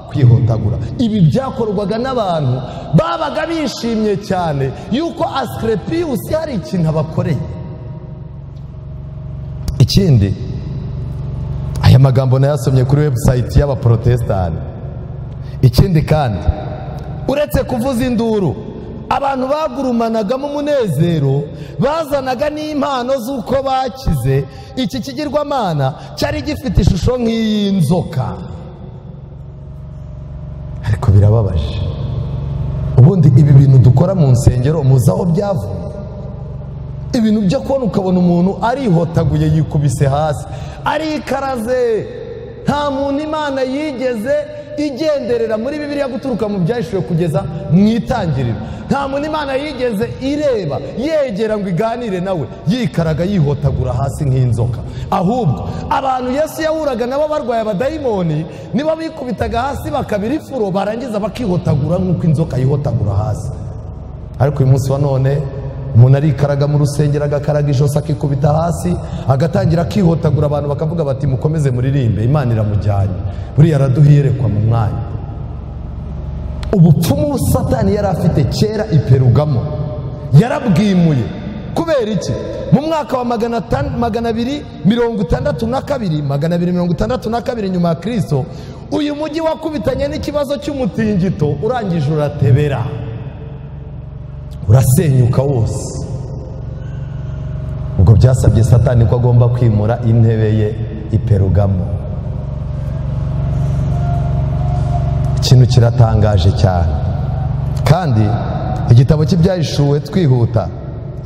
kwihotagura. Ibi byakorwaga n'abantu babaga bishimye cyane yuko Asclepius hari ikintu abakoreye. Ikindi, aya magambo nayasomye kuri website y'abaprotestani. Ikindi kandi, uretse kuvuza induru, abantu bagurumanagamo umunezero, bazanaga n'impano z'uko bakize. Iki kigirwamana cyari gifite ishusho nk'iy'inzoka. Ariko birababaje. Ubundi ibi bintu dukora mu nsengero muzi aho byavuye? Ibintu byo kubona ukabona umuntu arihotaguye yikubise hasi, arikaraze. Nta muntu Imana yigeze igenderera muri Bibiliya guturuka mu byahishuwe kugeza mu itangiriro. Nta muntu Imana yigeze ireba yegera ngo iganire nawe yikaraga yihotagura hasi nk'inzoka. Ahubwo abantu Yesu yahuraga nabo barwaye abadayimoni nibo bikubitaga hasi bakabira ifuro, barangiza bakihotagura nk'uko inzoka yihotagura hasi. Ariko uyu munsi wa none umuntu arikaraga mu rusengero, agakaraga ijosi, akikubita hasi, agatangira akihotagura. Abantu bakavuga bati mukomeze muririmbe, Imana iramujyanye, buriya araduhiyerekwa mu mwanya. Ubupfumu Satani yari afite kera i Perugamo yarabwimuye. Kubera iki? Mu mwaka wa 262, 262 nyuma ya Kristo, uyu mujyi wakubitanye n'ikibazo cy'umutingito, urangije uratebera, urasenyuka wose. Ubwo byasabye Satani ko agomba kwimura intebe ye i Perugamo. Ikintu kiratangaje cyane. Kandi igitabo cy'ibyahishuwe, twihuta,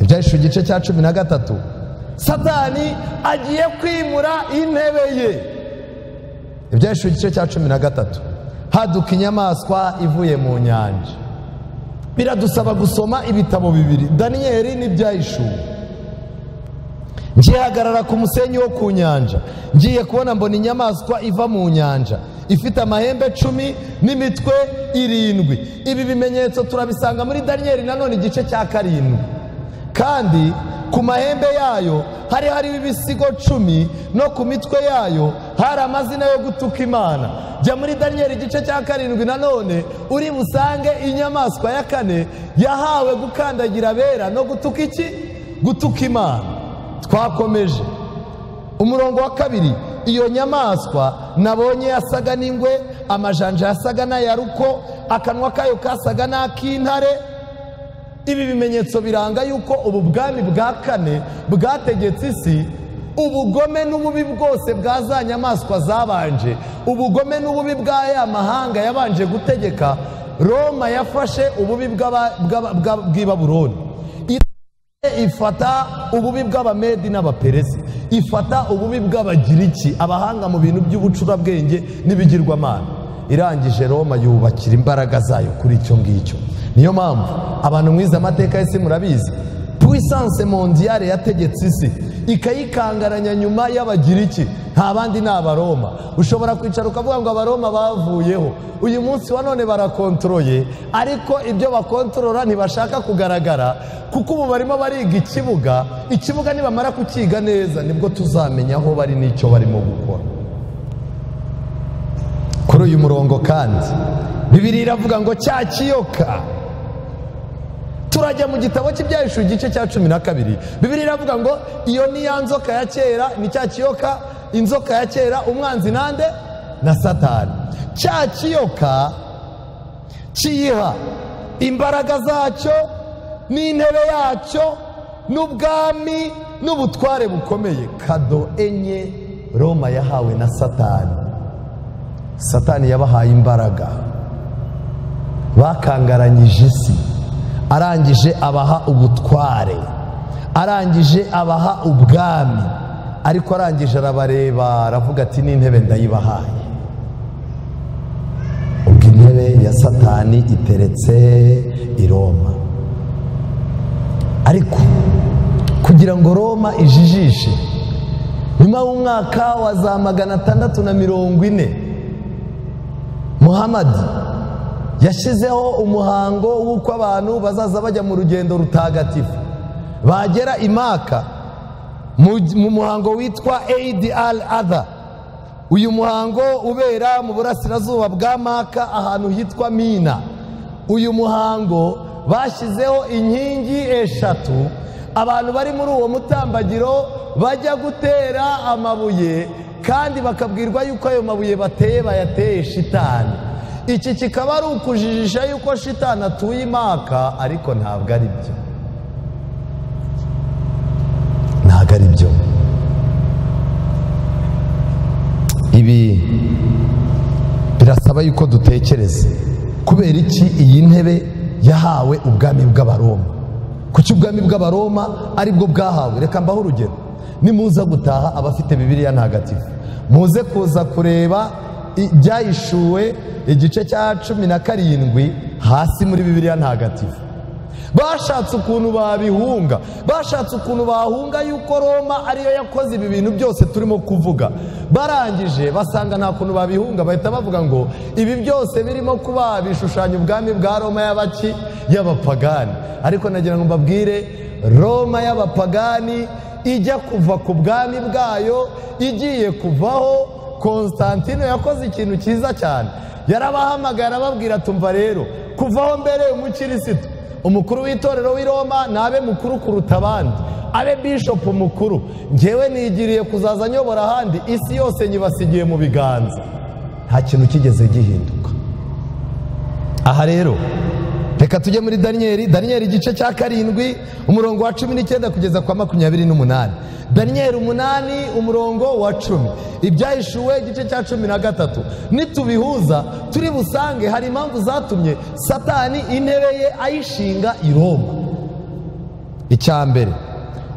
ibyahishuwe igice cya 13, Satani agiye kwimura intebe ye. Ibyahishuwe igice cya 13, haduka inyamaswa ivuye mu nyanja. Biradusaba gusoma ibitabo bibiri, Daniyeli n'ibyahishuwe. Ngihagarara ku musenyi wo ku nyanja, ngiye kubona mbona inyamaswa iva mu nyanja ifite amahembe 10 n'imitwe 7. Ibi bimenyetso turabisanga muri Daniyeli nanone igice cya 7. Kandi ku mahembe yayo hari ibisigo 10, no ku mitwe yayo hari amazina yo gutuka Imana. Jya muri Daniyeli igice cya 7 nanone uri busange inyamaswa ya 4 yahawe gukandagira abera no gutuka iki? Gutuka Imana. Twakomeje umurongo wa 2. Iyo nyamaswa nabonye yasaga n'ingwe, amajanja yasaga n'ayaruko, akanwa kayo kasaga n'ak'intare. Ibi bimenyetso biranga yuko ubu bwami bwa 4 bwategetse isi. Ubugome n'ububi bwose bwa za nyamaswa zabanje, ubugome n'ububi bwa ya mahanga yabanje gutegeka, Roma yafashe ububi bw'i Babuloni, ifata ububi bw'Abamedi n'Abaperesi, ifata ububi bw'Abagiriki, abahanga mu bintu by'ubucurabwenge n'ibigirwamana. Irangije Roma yubakira imbaraga zayo kuri icyo ngicyo. Niyo mpamvu abantu mwize amateka y'isi murabizi, puissance mondiale yategetse isi ikayikangaranya nyuma y'Abagiriki. Nta bandi ni Abaroma. Ushobora kwicara ukavuga ngo Abaroma bavuyeho, uyu munsi wa none barakontroye, ariko ibyo bakontorora ntibashaka kugaragara, kuko ubu barimo bariga ikibuga. Ikibuga nibamara kukiga neza nibwo tuzamenya aho bari n'icyo barimo gukora. Kuri uyu murongo kandi Bibiliya iravuga ngo cya kiyoka. Turajya mu gitabo cy'ibyahishuwe igice cya 12. Bibiliya iravuga ngo iyo ni ya nzoka ya kera, ni cya kiyoka, inzoka ya kera, umwanzi nande na Satani. Cya kiyoka kiyiha imbaraga zacyo n'intebe yacyo n'ubwami n'ubutware bukomeye. Kado 4 Roma yahawe na Satani. Satani yabahaye imbaraga, bakangaranyije isi. Arangije abaha ubutware, arangije abaha ubwami, ariko arangije arabareba aravuga ati n'intebe ndayibahaye. Ubwo intebe ya Satani iteretse i Roma. Ariko kugira ngo Roma ijijishe, nyuma y'umwaka wa za 640 Muhammad yashyizeho umuhango w'uko abantu bazaza bajya mu rugendo rutagatifu, bagera i Maka mu muhango witwa Eid al-Adha. Uyu muhango ubera mu burasirazuba bwa Maka ahantu hitwa Mina. Uyu muhango bashyizeho inkingi 3, abantu bari muri uwo mutambagiro bajya gutera amabuye, kandi bakabwirwa yuko ayo mabuye bateye bayateye shitani. Iki kikaba ari ukujijisha yuko shitani atuye Maka, ariko ntabwo ari byo, ntabwo ari byo. Ibi birasaba yuko dutekereza kubera iki iyi ntebe yahawe ubwami bw'Abaroma. Kuki ubwami bw'Abaroma aribwo bwahawe? Reka mbaho urugero. Nimuza gutaha abafite Bibiliya ntagatifu, muze kuza kureba ibyahishuwe igice cya 17 hasi muri Bibiliya ntagatifu. Bashatse ukuntu babihunga, bashatse ukuntu bahunga yuko Roma ariyo yakoze ibi bintu byose turimo kuvuga. Barangije basanga nta kuntu babihunga, bahita bavuga ngo ibi byose birimo kuba bishushanya ubwami bwa Roma y'abaki y'abapagani. Ariko nagira ngo mbabwire, Roma y'abapagani ijya kuva ku bwami bwayo igiye kuvaho, Konstantino yakoze ikintu cyiza cyane. Yarabahamagara arababwira, tumva rero, kuvaho mbere umukirisitu, umukuru w'itorero w'i Roma nabe mukuru kuruta abandi, abe bishop mukuru, njyewe nigiriye kuzaza nyobora ahandi, isi yose nyibasigiye mu biganza. Nta kintu kigeze gihinduka. Aha rero reka tujye muri Danieli, Danieli igice cya 7 umurongo wa 19 kugeza kwa 28. Danieli 8 umurongo wa 10. Ibyahishuwe igice cya 13. Nitubihuza turi busange hari impamvu zatumye Satani intebe ye ayishinga i Roma. Icya mbere,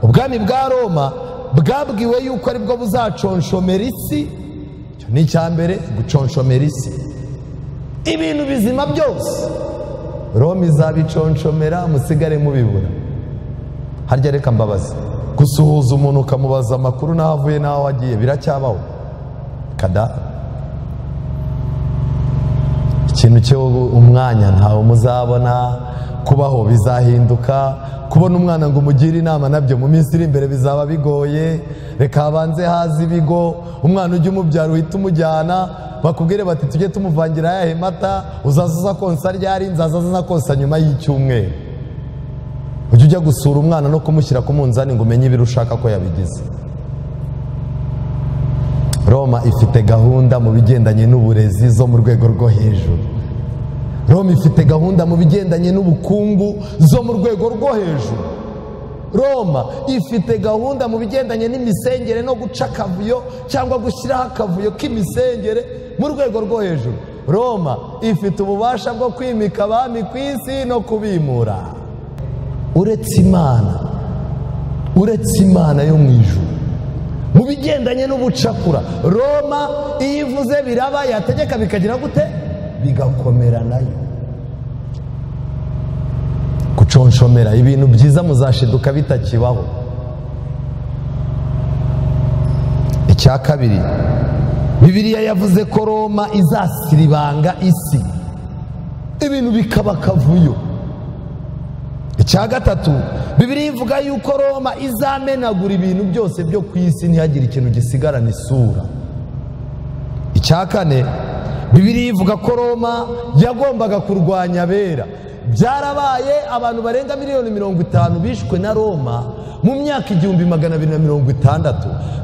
ubwami bwa Roma bwabwiwe yuko aribwo buzaconshomera isi. Icyo ni icya mbere, guconshomera isi, ibintu bizima byose Roma izabiconshomera, musigare mubibura. Harya reka mbabaze, gusuhuza umuntu ukamubaza amakuru n'aho avuye n'aho agiye biracyabaho? Kada ikintu cyo umwanya ntawe muzabona, kubaho bizahinduka, kubona umwana ngo umugire inama nabyo mu minsi iri imbere bizaba bigoye. Reka habanze haza ibigo, umwana ujye umubyara uhita umujyana, bakubwire bati tujye tumuvangira ayahe mata, uzaza uza konsa ryari, nzaza uza konsa nyuma y'icyumweru. Ujye ujya gusura umwana no kumushyira ku munzani ngo umenye ibiro ushaka ko yabigize. Roma ifite gahunda mu bigendanye n'uburezi zo mu rwego rwo hejuru. Roma ifite gahunda mu bigendanye n'ubukungu zo mu rwego rwo hejuru. Roma ifite gahunda mu bigendanye n'imisengere no guca akavuyo cyangwa gushyiraho akavuyo k'imisengere mu rwego rwo hejuru. Roma ifite ububasha bwo kwimika abami ku isi no kubimura. Uretse Imana, uretse Imana yo mu ijuru mu bigendanye n'ubucakura, Roma iyo ivuze biraba, yategeka bikagira gute? Bigakomera nayo. Guconshomera ibintu byiza muzashiduka bitakibaho. Icya kabiri, Bibiliya yavuze ko Roma izasiribanga isi, ibintu bikaba akavuyo. Icya gatatu, Bibiliya ivuga yuko Roma izamenagura ibintu byose byo ku isi, ntihagire ikintu gisigarana isura. Icya kane, Bibiliya ivuga ko Roma yagombaga kurwanya abera. Byarabaye, abantu barenga 50 miliyoni bishwe na Roma mu myaka 1260.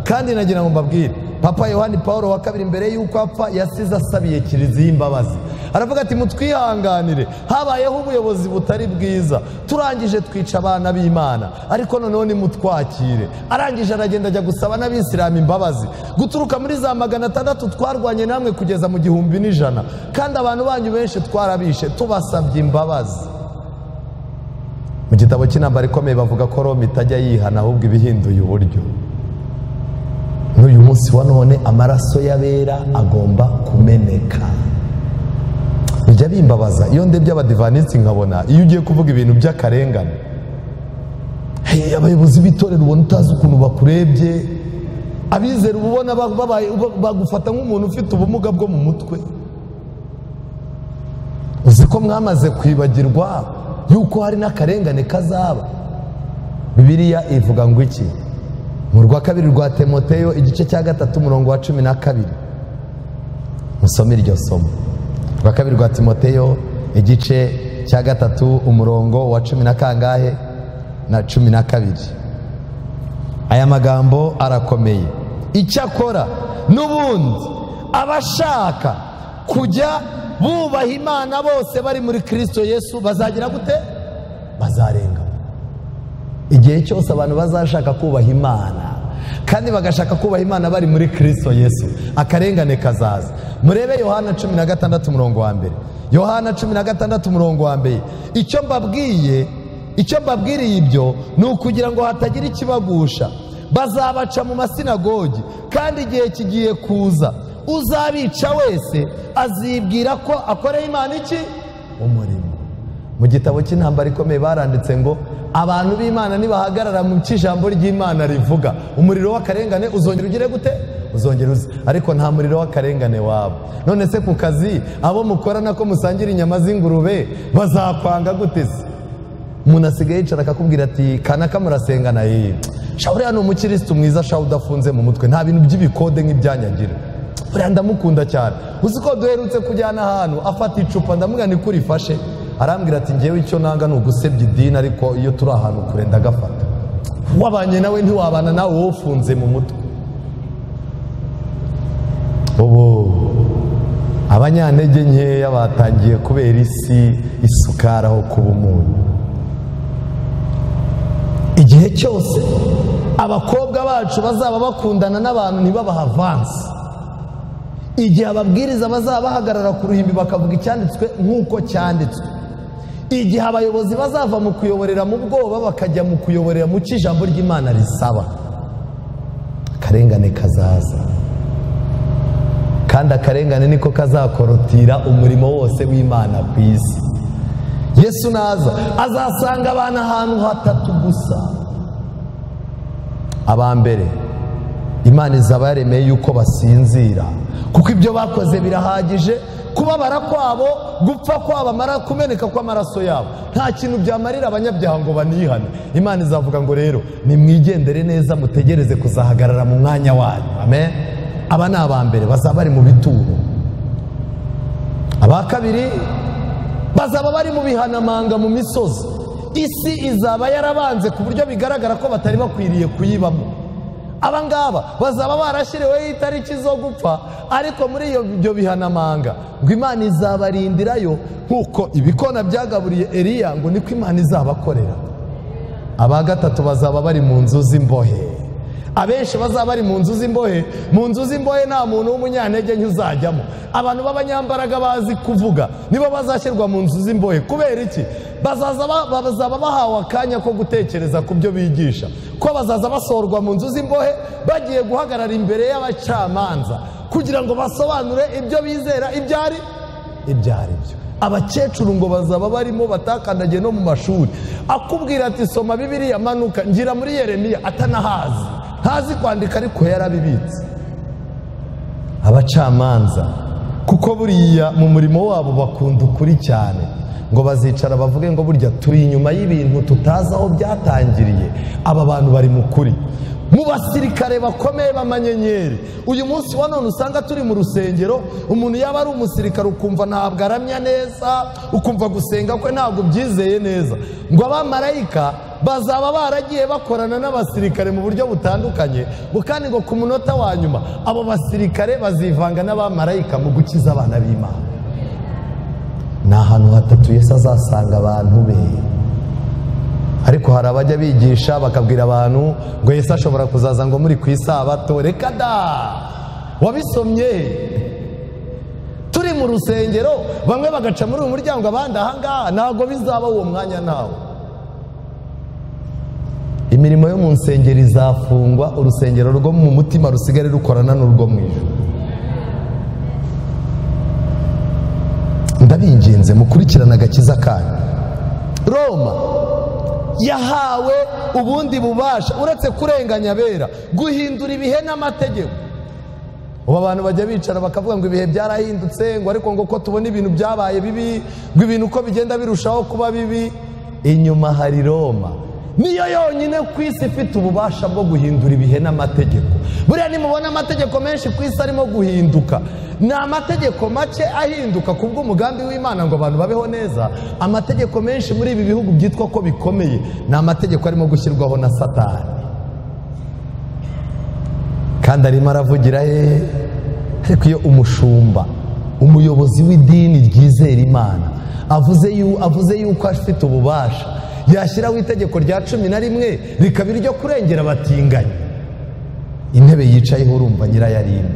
Kandi nagira ngo mbabwire, Papa Yohani Paulo wa kabiri mbere yuko apfa yasize asabiye kiliziya imbabazi. Aravuga ati mutwihanganire, habayeho ubuyobozi butari bwiza, turangije twica abana b'Imana, ariko noneho nimutwakire. Arangije aragenda ajya gusaba n'abisilamu imbabazi. Guturuka muri za 600 twarwanye namwe kugeza mu 1100, kandi abantu banyu benshi twarabishe, tubasabye imbabazi. Mu gitabo cy'intambara ikomeye bavuga ko Roma itajya yihana, ahubwo ibihinduye uburyo. N'uyu munsi wa none amaraso y'abera agomba kumeneka. Bijya bimbabaza iyo ndebye abadivanisi nkabona iyo ugiye kuvuga ibintu by'akarengane, abayobozi b'itorero ubona utazi ukuntu bakurebye, abizera ubona bagufata nk'umuntu ufite ubumuga bwo mu mutwe. Uzi ko mwamaze kwibagirwa yuko hari n'akarengane kazaba. Bibiliya ivuga ngo iki? Mu rwa kabiri rwa Timoteyo igice cya 3 umurongo wa 12. Musome iryo somo. Rwa kabiri rwa Timoteyo igice cya 3 umurongo wa 10 na kangahe? Na 12. Aya magambo arakomeye. Icyakora n'ubundi abashaka kujya bubaha Imana bose bari muri Kristo Yesu bazagira gute? Bazarenga. Igihe cyose abantu bazashaka kubaha Imana kandi bagashaka kubaha Imana bari muri Kristo Yesu, akarengane kazaza. Murebe Yohana 16 umurongo wa mbere. Yohana 16 umurongo wa mbere. Icyo mbabwiriye ibyo ni ukugira ngo hatagira ikibagusha. Bazabaca mu masinagogi, kandi igihe kigiye kuza uzabica wese azibwira ko akoreye Imana iki? Umurimo. Mu gitabo cy'intambara ikomeye baranditse ngo abantu b'Imana nibahagarara mu cy'ijambo ry'Imana rivuga, umuriro w'akarengane uzongera ugire gute? Uzongera uze. Ariko nta muriro w'akarengane wabo. None se ku kazi abo mukorana ko musangira inyama z'ingurube bazakwanga gute se? Umuntu asigaye yicara akakubwira ati kanaka murasengana, ye sha uriya ni umukirisitu mwiza, sha udafunze mu mutwe, nta bintu by'ibikode nk'ibyanyagira, uriya ndamukunda cyane. Uzi ko duherutse kujyana ahantu afata icupa, ndamubwira ni kuri ifashe, arambwira ati ngewe icyo nanga ni ugusebya idini, ariko iyo turi ahantu kure ndagafata. Wabanye nawe ntiwabana nawe wowe ufunze mu mutwe. Ubu abanyantege nkeya batangiye kubera isi isukari aho kuba umunyu. Igihe cyose abakobwa bacu bazaba bakundana n'abantu ntibabaha avansi, igihe ababwiriza bazaba bahagarara ku ruhimbi bakavuga icyanditswe nk'uko cyanditswe, igihe abayobozi bazava mu kuyoborera mu bwoba bakajya mu kuyoborera mu cy'ijambo ry'Imana risaba, akarengane kazaza. Kandi akarengane niko kazakorotira umurimo wose w'Imana ku isi. Yesu naza azasanga abantu ahantu hatatu gusa. Aba mbere, Imana izaba yaremeye yuko basinzira, kuko ibyo bakoze birahagije. Kubabara kwabo, gupfa kwabo, kumeneka kw'amaraso yabo, nta kintu byamarira abanyabyaha ngo banihane. Imana izavuga ngo rero nimwigendere neza, mutegereze kuzahagarara mu mwanya wanyu. Amen. Aba ni aba mbere bazaba bari mu bituro. Aba kabiri bazaba bari mu bihanamanga, mu misozi. Isi izaba yarabanze ku buryo bigaragara ko batari bakwiriye kuyibamo. Aba ngaba bazaba barashyiriweho itariki zo gupfa, ariko muri ibyo bihanamanga ngo Imana izabarindirayo, nk'uko ibikona byagaburiye Eliya, ngo niko Imana izabakorera. Aba gatatu bazaba bari mu nzu z'imbohe. Abenshi bazaba bari mu nzu z'imbohe. Mu nzu z'imbohe nta muntu w'umunyantege nke uzajyamo. Abantu b'abanyambaraga bazi kuvuga nibo bazashyirwa mu nzu z'imbohe. Kubera iki? Bazaba bahawe akanya ko gutekereza ku byo bigisha, ko bazaza basohorwa mu nzu z'imbohe bagiye guhagarara imbere y'abacamanza kugira ngo basobanure ibyo bizera ibyo ari byo. Abakecuru ngo bazaba barimo batakandagiye no mu mashuri, akubwira ati soma Bibiliya, manuka ngira muri Yeremiya, atanahazi, ntazi kwandika ariko yarabibitse. Abacamanza kuko buriya mu murimo wabo bakunda ukuri cyane, ngo bazicara bavuge ngo burya turi inyuma y'ibintu tutazi aho byatangiriye, aba bantu bari mu kuri. Mu basirikare bakomeye b'amanyenyeri, uyu munsi wa none usanga turi mu rusengero, umuntu yaba ari umusirikare ukumva ntabwo aramya neza, ukumva gusenga kwe ntabwo byizeye neza. Ngo abamarayika bazaba baragiye bakorana n'abasirikare mu buryo butandukanye, ngo kandi ngo ku munota wa nyuma abo basirikare bazivanga n'abamarayika mu gukiza abana b'Imana. Ni ahantu hatatu Yesu azasanga abantu be. Ariko hari abajya bigisha bakabwira abantu ngo Yesu ashobora kuzaza ngo muri ku isabato. Reka da, wabisomye? Turi mu rusengero bamwe bagaca muri uyu muryango abandi ahangaha, ntabwo bizaba uwo mwanya nawe. Imirimo yo mu nsengero izafungwa, urusengero rwo mu mutima rusigare rukorana n'urwo mu ijuru. Ndabinginze mukurikirana agakiza kanyu. Roma yahawe ubundi bubasha uretse kurenganya abera, guhindura ibihe n'amategeko. Ubu abantu bajya bicara bakavuga ngo ibihe byarahindutse, ngo ariko ngo ko tubona ibintu byabaye bibi, ngo ibintu uko bigenda birushaho kuba bibi. Inyuma hari Roma, niyo yonyine ku isi ifite ububasha bwo guhindura ibihe n'amategeko. Buriya nimubona amategeko menshi ku isi arimo guhinduka, ni amategeko make ahinduka kubw'umugambi w'Imana ngo abantu babeho neza. Amategeko menshi muri ibi bihugu byitwa ko bikomeye ni amategeko arimo gushyirwaho na Satani, kandi arimo aravugira hehe? Ariko iyo umushumba, umuyobozi w'idini ryizera Imana, avuze yuko afite ububasha, yashyiraho itegeko rya 11 rikaba iryo kurengera abatinganyi, intebe yicayeho urumva nyirayo ari imwe.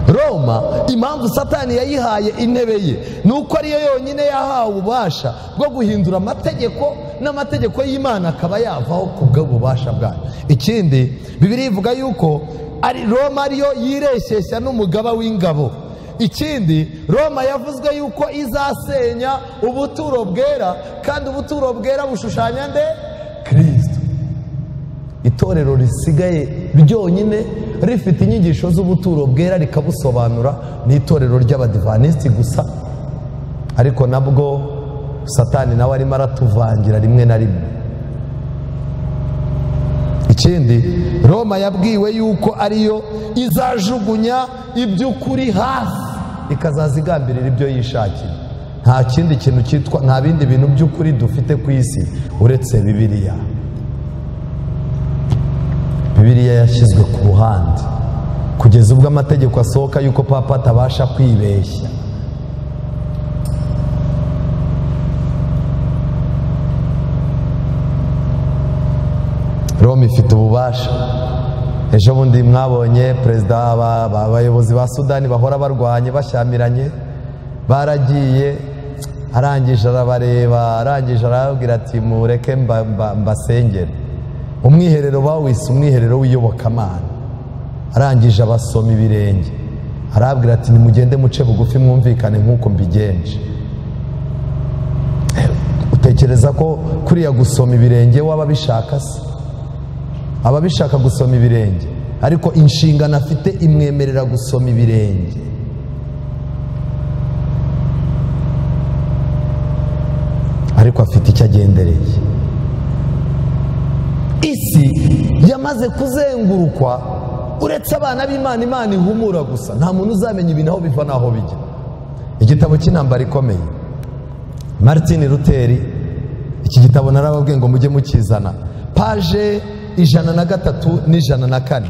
Roma, impamvu Satani yayihaye intebe ye nuko ariyo yonyine yahawe ububasha bwo guhindura amategeko, n'amategeko y'Imana akaba yavaho kubw'ububasha bwayo. Ikindi Bibiliya ivuga yuko ari Roma ariyo yireshyeshya n'umugaba w'ingabo. Ikindi Roma yavuzwe yuko izasenya ubuturo bwera, kandi ubuturo bwera bushushanya nde? Kristo. Itorero risigaye ryonyine rifite inyigisho z'ubuturo bwera rikabusobanura ni itorero ry'abadivanisiti gusa, ariko nabwo Satani nawe arimo aratuvangira rimwe na rimwe. Ikindi Roma yabwiwe yuko ariyo izajugunya iby'ukuri hasi, ikazazigambirira ibyo yishakiye. Nta kindi kintu cyitwa, nta bindi bintu by'ukuri dufite ku isi uretse Bibiliya. Bibiliya yashyizwe ku ruhande kugeza ubwo amategeko asohoka yuko papa atabasha kwibeshya. Roma ifite ububasha. Ejo bundi mwabonye perezida, abayobozi ba Sudani bahora barwanye bashyamiranye, baragiye arangije arabareba, arangije arababwira ati mureke mbasengere. Umwiherero bawise umwiherero w'iyobokamana. Arangije abasoma ibirenge, arabwira ati nimugende muce bugufi mwumvikane nk'uko mbigenje. Utekereza ko kuriya gusoma ibirenge waba bishaka se? Ababishaka gusoma ibirenge, ariko inshingano afite imwemerera gusoma ibirenge. Ariko afite icyo agendereye. Isi yamaze kuzengurukwa uretse abana b'Imana, Imana ihumura gusa, nta muntu uzamenya ibintu aho biva n'aho bijya. Igitabo cy'intambara ikomeye, Martin Luther, iki gitabo narababwiye ngo mujye mukizana, paje 103 n'104.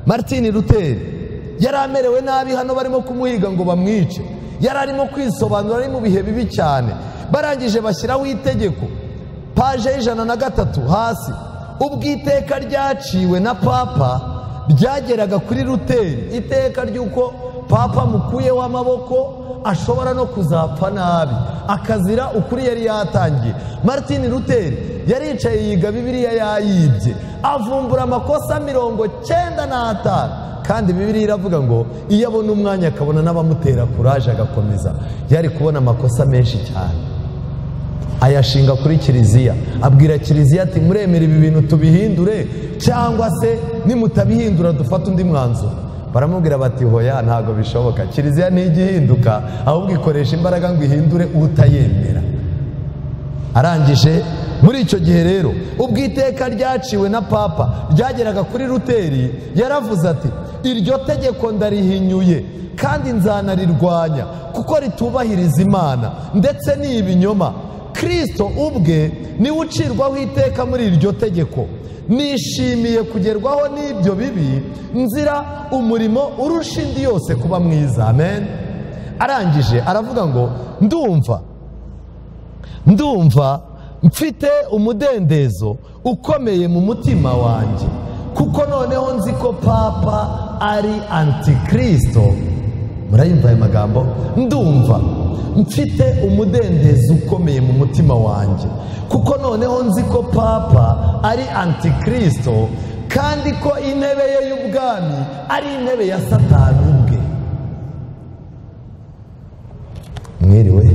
Martin Luther yari amerewe nabi, hano barimo kumuhiga ngo bamwice, yari arimo kwisobanura, ari mu bihe bibi cyane. Barangije bashyiraho itegeko, paje 103 hasi, ubwo iteka ryaciwe na papa ryageraga kuri Luther, iteka ry'uko papa mukuye w'amaboko ashobora no kuzapfa nabi akazira ukuri yari yatangiye. Martin Luther yaricaye yiga Bibiliya yayibye, avumbura amakosa 95, kandi Bibiliya iravuga ngo iyo abona umwanya akabona n'abamutera kuraje agakomeza, yari kubona amakosa menshi cyane. Ayashinga kuri kiliziya, abwira kiliziya ati muremera ibi bintu tubihindure, cyangwa se nimutabihindura dufate undi mwanzuro. Baramubwira bati hoya, ntago bishoboka, kiliziya ntigihinduka, ahubwo ikoresha imbaraga ngo ihindure utayemera. Arangije muri icyo gihe rero, ubwo iteka ryaciwe na papa ryageraga kuri Luteri, yaravuze ati iryo tegeko ndarihinyuye kandi nzanarirwanya kuko ritubahiriza Imana ndetse ni ibinyoma. Kristo ubwe niwe ucirwaho iteka muri iryo tegeko. Nishimiye kugerwaho n'ibyo bibi, nzira umurimo urusha indi yose kuba mwiza. Amen. Arangije aravuga ngo ndumva mfite umudendezo ukomeye mu mutima wanjye, kuko noneho nzi ko papa ari antikristo. Murayumva ayo magambo? Ndumva mfite umudendezo ukomeye mu mutima wanjye, kuko noneho nzi ko papa ari antikristo, kandi ko intebe ye y'ubwami ari intebe ya Satani ubwe. Mwiriwe,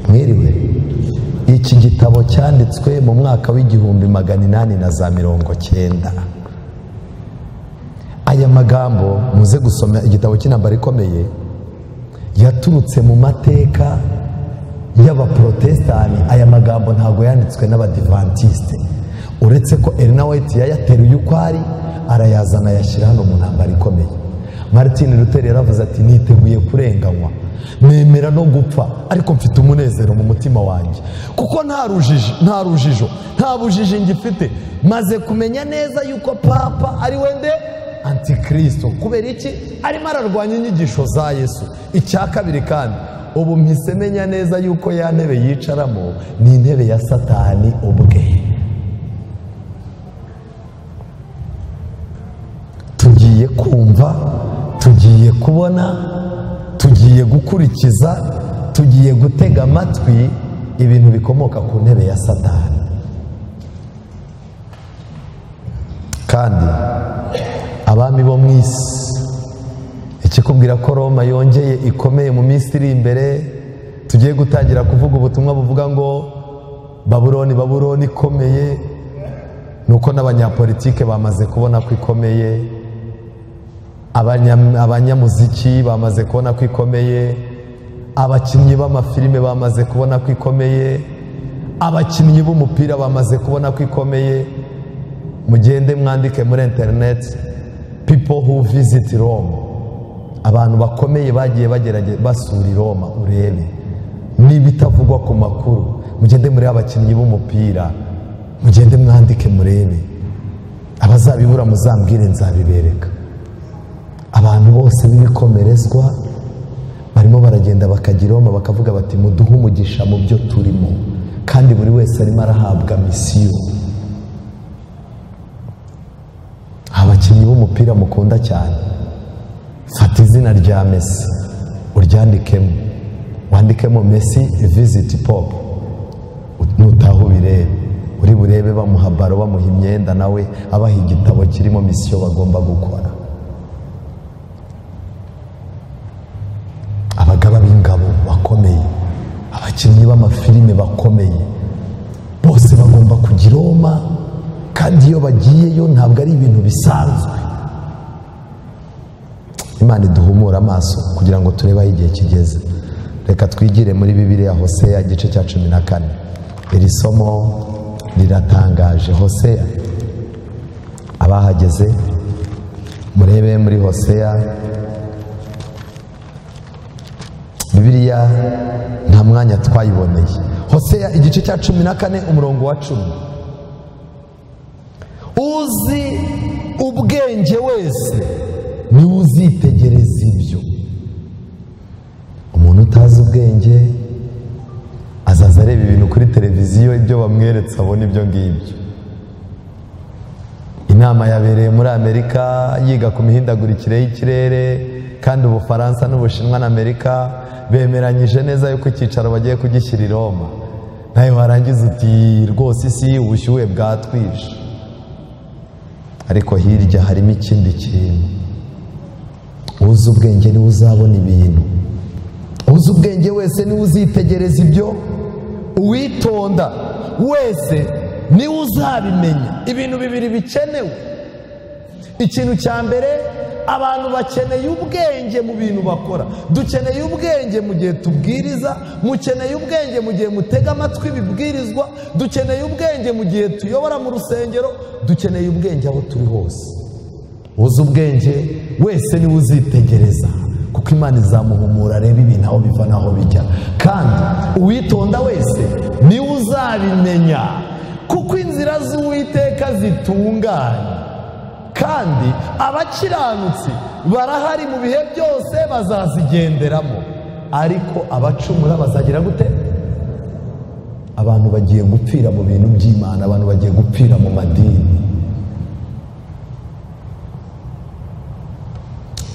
mwiriwe. Iki gitabo cyanditswe mu mwaka w'1890. Aya magambo muze gusoma igitabo cy'intambara ikomeye, yaturutse mu mateka y'abaprotestani. Aya magambo ntabwo yanditswe n'abadivantiste, uretse ko Elena White yayateruye uko ari arayazana ayashyira hano mu ntambara ikomeye. Martin Luther yaravuze ati niteguye kurenganywa, nemera no gupfa, ariko mfite umunezero mu mutima wanjye, kuko nta rujijo, nta bujiji ngifite. Maze kumenya neza yuko papa ari wende antikristo. Kubera iki? Arimo ararwanya inyigisho za Yesu. Icya kabiri kandi, ubu mpise menya neza yuko ya ntebe yicaramo ni intebe ya Satani ubwe. Tugiye kumva, tugiye kubona, tugiye gukurikiza, tugiye gutega amatwi ibintu bikomoka ku ntebe ya Satani. Kandi abami bo mu isi, ikikubwira ko Roma yongeye ikomeye mu minsi iri imbere, tugiye gutangira kuvuga ubutumwa buvuga ngo Babuloni, Babuloni ikomeye, nuko n'abanyapolitike bamaze kubona ko ikomeye, abanyamuziki bamaze kubona ko ikomeye, abakinnyi b'amafilime bamaze kubona ko ikomeye, abakinnyi b'umupira bamaze kubona ko ikomeye. Mugende mwandike muri internet people who visit Rome, abantu bakomeye bagiye bagerageza basura Roma, urebe n'ibitavugwa ku makuru. Mugende muri abakinnyi b'umupira, mugende mwandike murebe, abazabibura muzambwire nzabibereka. Abantu bose b'ibikomerezwa barimo baragenda bakagira Roma, bakavuga bati muduhe umugisha mu byo turimo, kandi buri wese arimo arahabwa misiyo. Abakinnyi b'umupira mukunda cyane, fata izina rya Messi uryandikemo, wandikemo Messi visit pop, nutaho ubirebe, uri burebe bamuha baro, bamuha imyenda, nawe abaha igitabo kirimo misiyo bagomba gukora. Abagaba b'ingabo bakomeye, abakinnyi b'amafilime bakomeye, bose bagomba kugira Roma, kandi iyo bagiyeyo ntabwo ari ibintu bisanzwe. Imana iduhumura amaso kugira ngo turebe aho igihe kigeze. Reka twigire muri Bibiliya Hoseya igice cya 14. Iri somo riratangaje. Hoseya, abahageze murebe muri Hoseya. Bibiliya nta mwanya twayiboneye. Hoseya igice cya 14 umurongo wa 10. Uzi ubwenge wese ni uzitegereza ibyo. Umuntu utazi ubwenge azaza areba ibintu kuri televiziyo, ibyo bamweretse abona ibyo ngibyo. Inama yabereye muri Amerika yiga ku mihindagurikire y'ikirere, kandi Ubufaransa n'Ubushinwa na Amerika bemeranyije neza yuko icyicaro bagiye kugishyira i Roma. Nawe warangiza uti rwose isi ubushyuhe bwatwishe. Ariko hirya harimo ikindi kintu. Uzi ubwenge niwe uzabona ibintu. Uzi ubwenge wese niwe uzitegereza ibyo. Uwitonda wese niwe uzabimenya. Ibintu bibiri bikenewe. Ikintu cya mbere, abantu bakeneye ubwenge mu bintu bakora. Dukeneye ubwenge mu gihe tubwiriza, mukeneye ubwenge mu gihe mutega amatwi bibwirizwa, dukeneye ubwenge mu gihe tuyobora mu rusengero, dukeneye ubwenge aho turi hose. Uzi ubwenge wese niwe uzitegereza, kuko Imana izamuhumura arebe ibintu aho biva n'aho bijya. Kandi uwitonda wese niwe uzabimenya, kuko inzira z'Uwiteka zitunganye, kandi abakiranutsi barahari mu bihe byose bazazigenderamo, ariko abacumura bazagira gute? Abantu bagiye gupfira mu bintu by'Imana, abantu bagiye gupfira mu madini.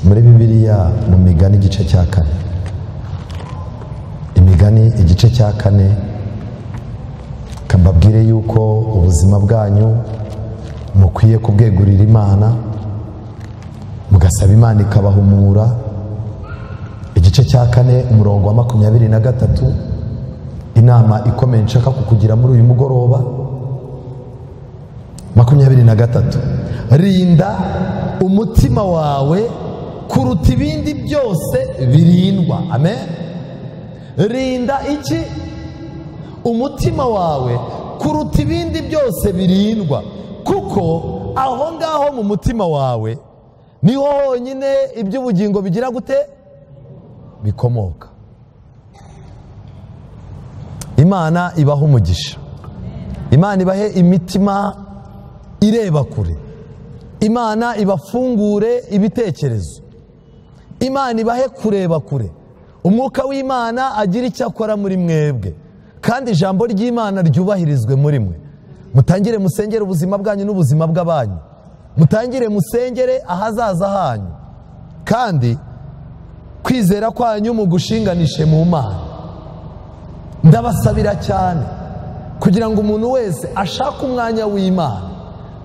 Muri Bibiliya mu Migani igice cya 4, Imigani igice cya 4, kambabwire yuko ubuzima bwanyu mukwiye kubwegurira Imana, mugasaba Imana ikabahumura. Igice cya 4 umurongo wa 23, inama ikomeye nshaka kukugira muri uyu mugoroba. 23, rinda umutima wawe kuruta ibindi byose birindwa. Amen. Rinda iki? Umutima wawe kuruta ibindi byose birindwa, kuko aho ngaho mu mutima wawe niho honyine iby'ubugingo bigira gute? Bikomoka. Imana ibaha umugisha, Imana ibahe imitima ireba kure, Imana ibafungure ibitekerezo, Imana ibahe kureba kure. Umwuka w'Imana agira icyo akora muri mwebwe, kandi ijambo ry'Imana ryubahirizwe muri mwe. Mutangire musengere ubuzima bwanyu n'ubuzima bw'abanyu, mutangire musengere ahazaza hanyu, kandi kwizera kwanyu mugushinganishe mu Mana. Ndabasabira cyane kugira ngo umuntu wese ashake umwanya w'Imana,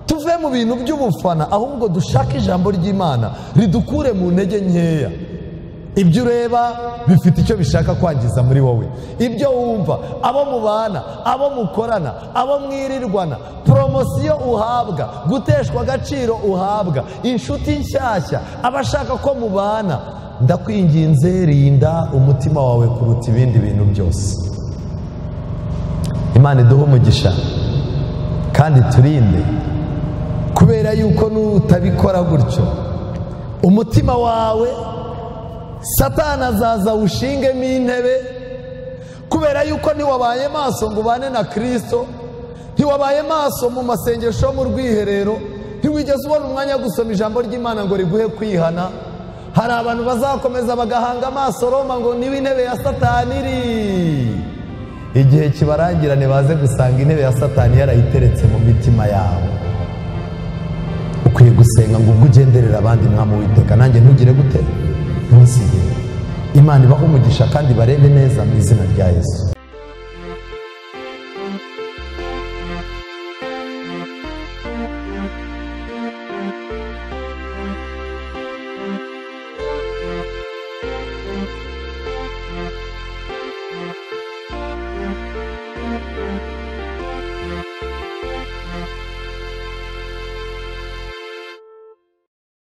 tuve mu bintu by'ubufana, ahubwo dushake ijambo ry'Imana ridukure mu ntege nkeya. Ibyo ureba bifite icyo bishaka kwangiza muri wowe, ibyo wumva, abo mubana, abo mukorana, abo mwirirwana, promosiyo uhabwa, guteshwa agaciro uhabwa, inshuti nshyashya, abashaka ko mubana. Ndakwinginze, rinda umutima wawe kuruta ibindi bintu byose. Imana iduhe umugisha kandi turinde, kubera yuko nutabikora gutyo umutima wawe Satani azaza ushingemo intebe, kubera yuko ntiwabaye maso ngo ubane na Kristo, ntiwabaye maso mu masengesho mu rwiherero, ntiwigeze ubona umwanya wo gusoma ijambo ry'Imana ngo riguhe kwihana. Hari abantu bazakomeza bagahanga amaso Roma ngo niba intebe ya Satani iri, igihe kibarangirane baze gusanga intebe ya Satani yarayiteretse mu mitima yabo. Ukwiye gusenga ngo ubwo ugenderera abandi, Mwami Uwiteka, nanjye ntugire gute? Ntusige. Imana ibahe umugisha kandi barebe neza mu izina rya Yesu.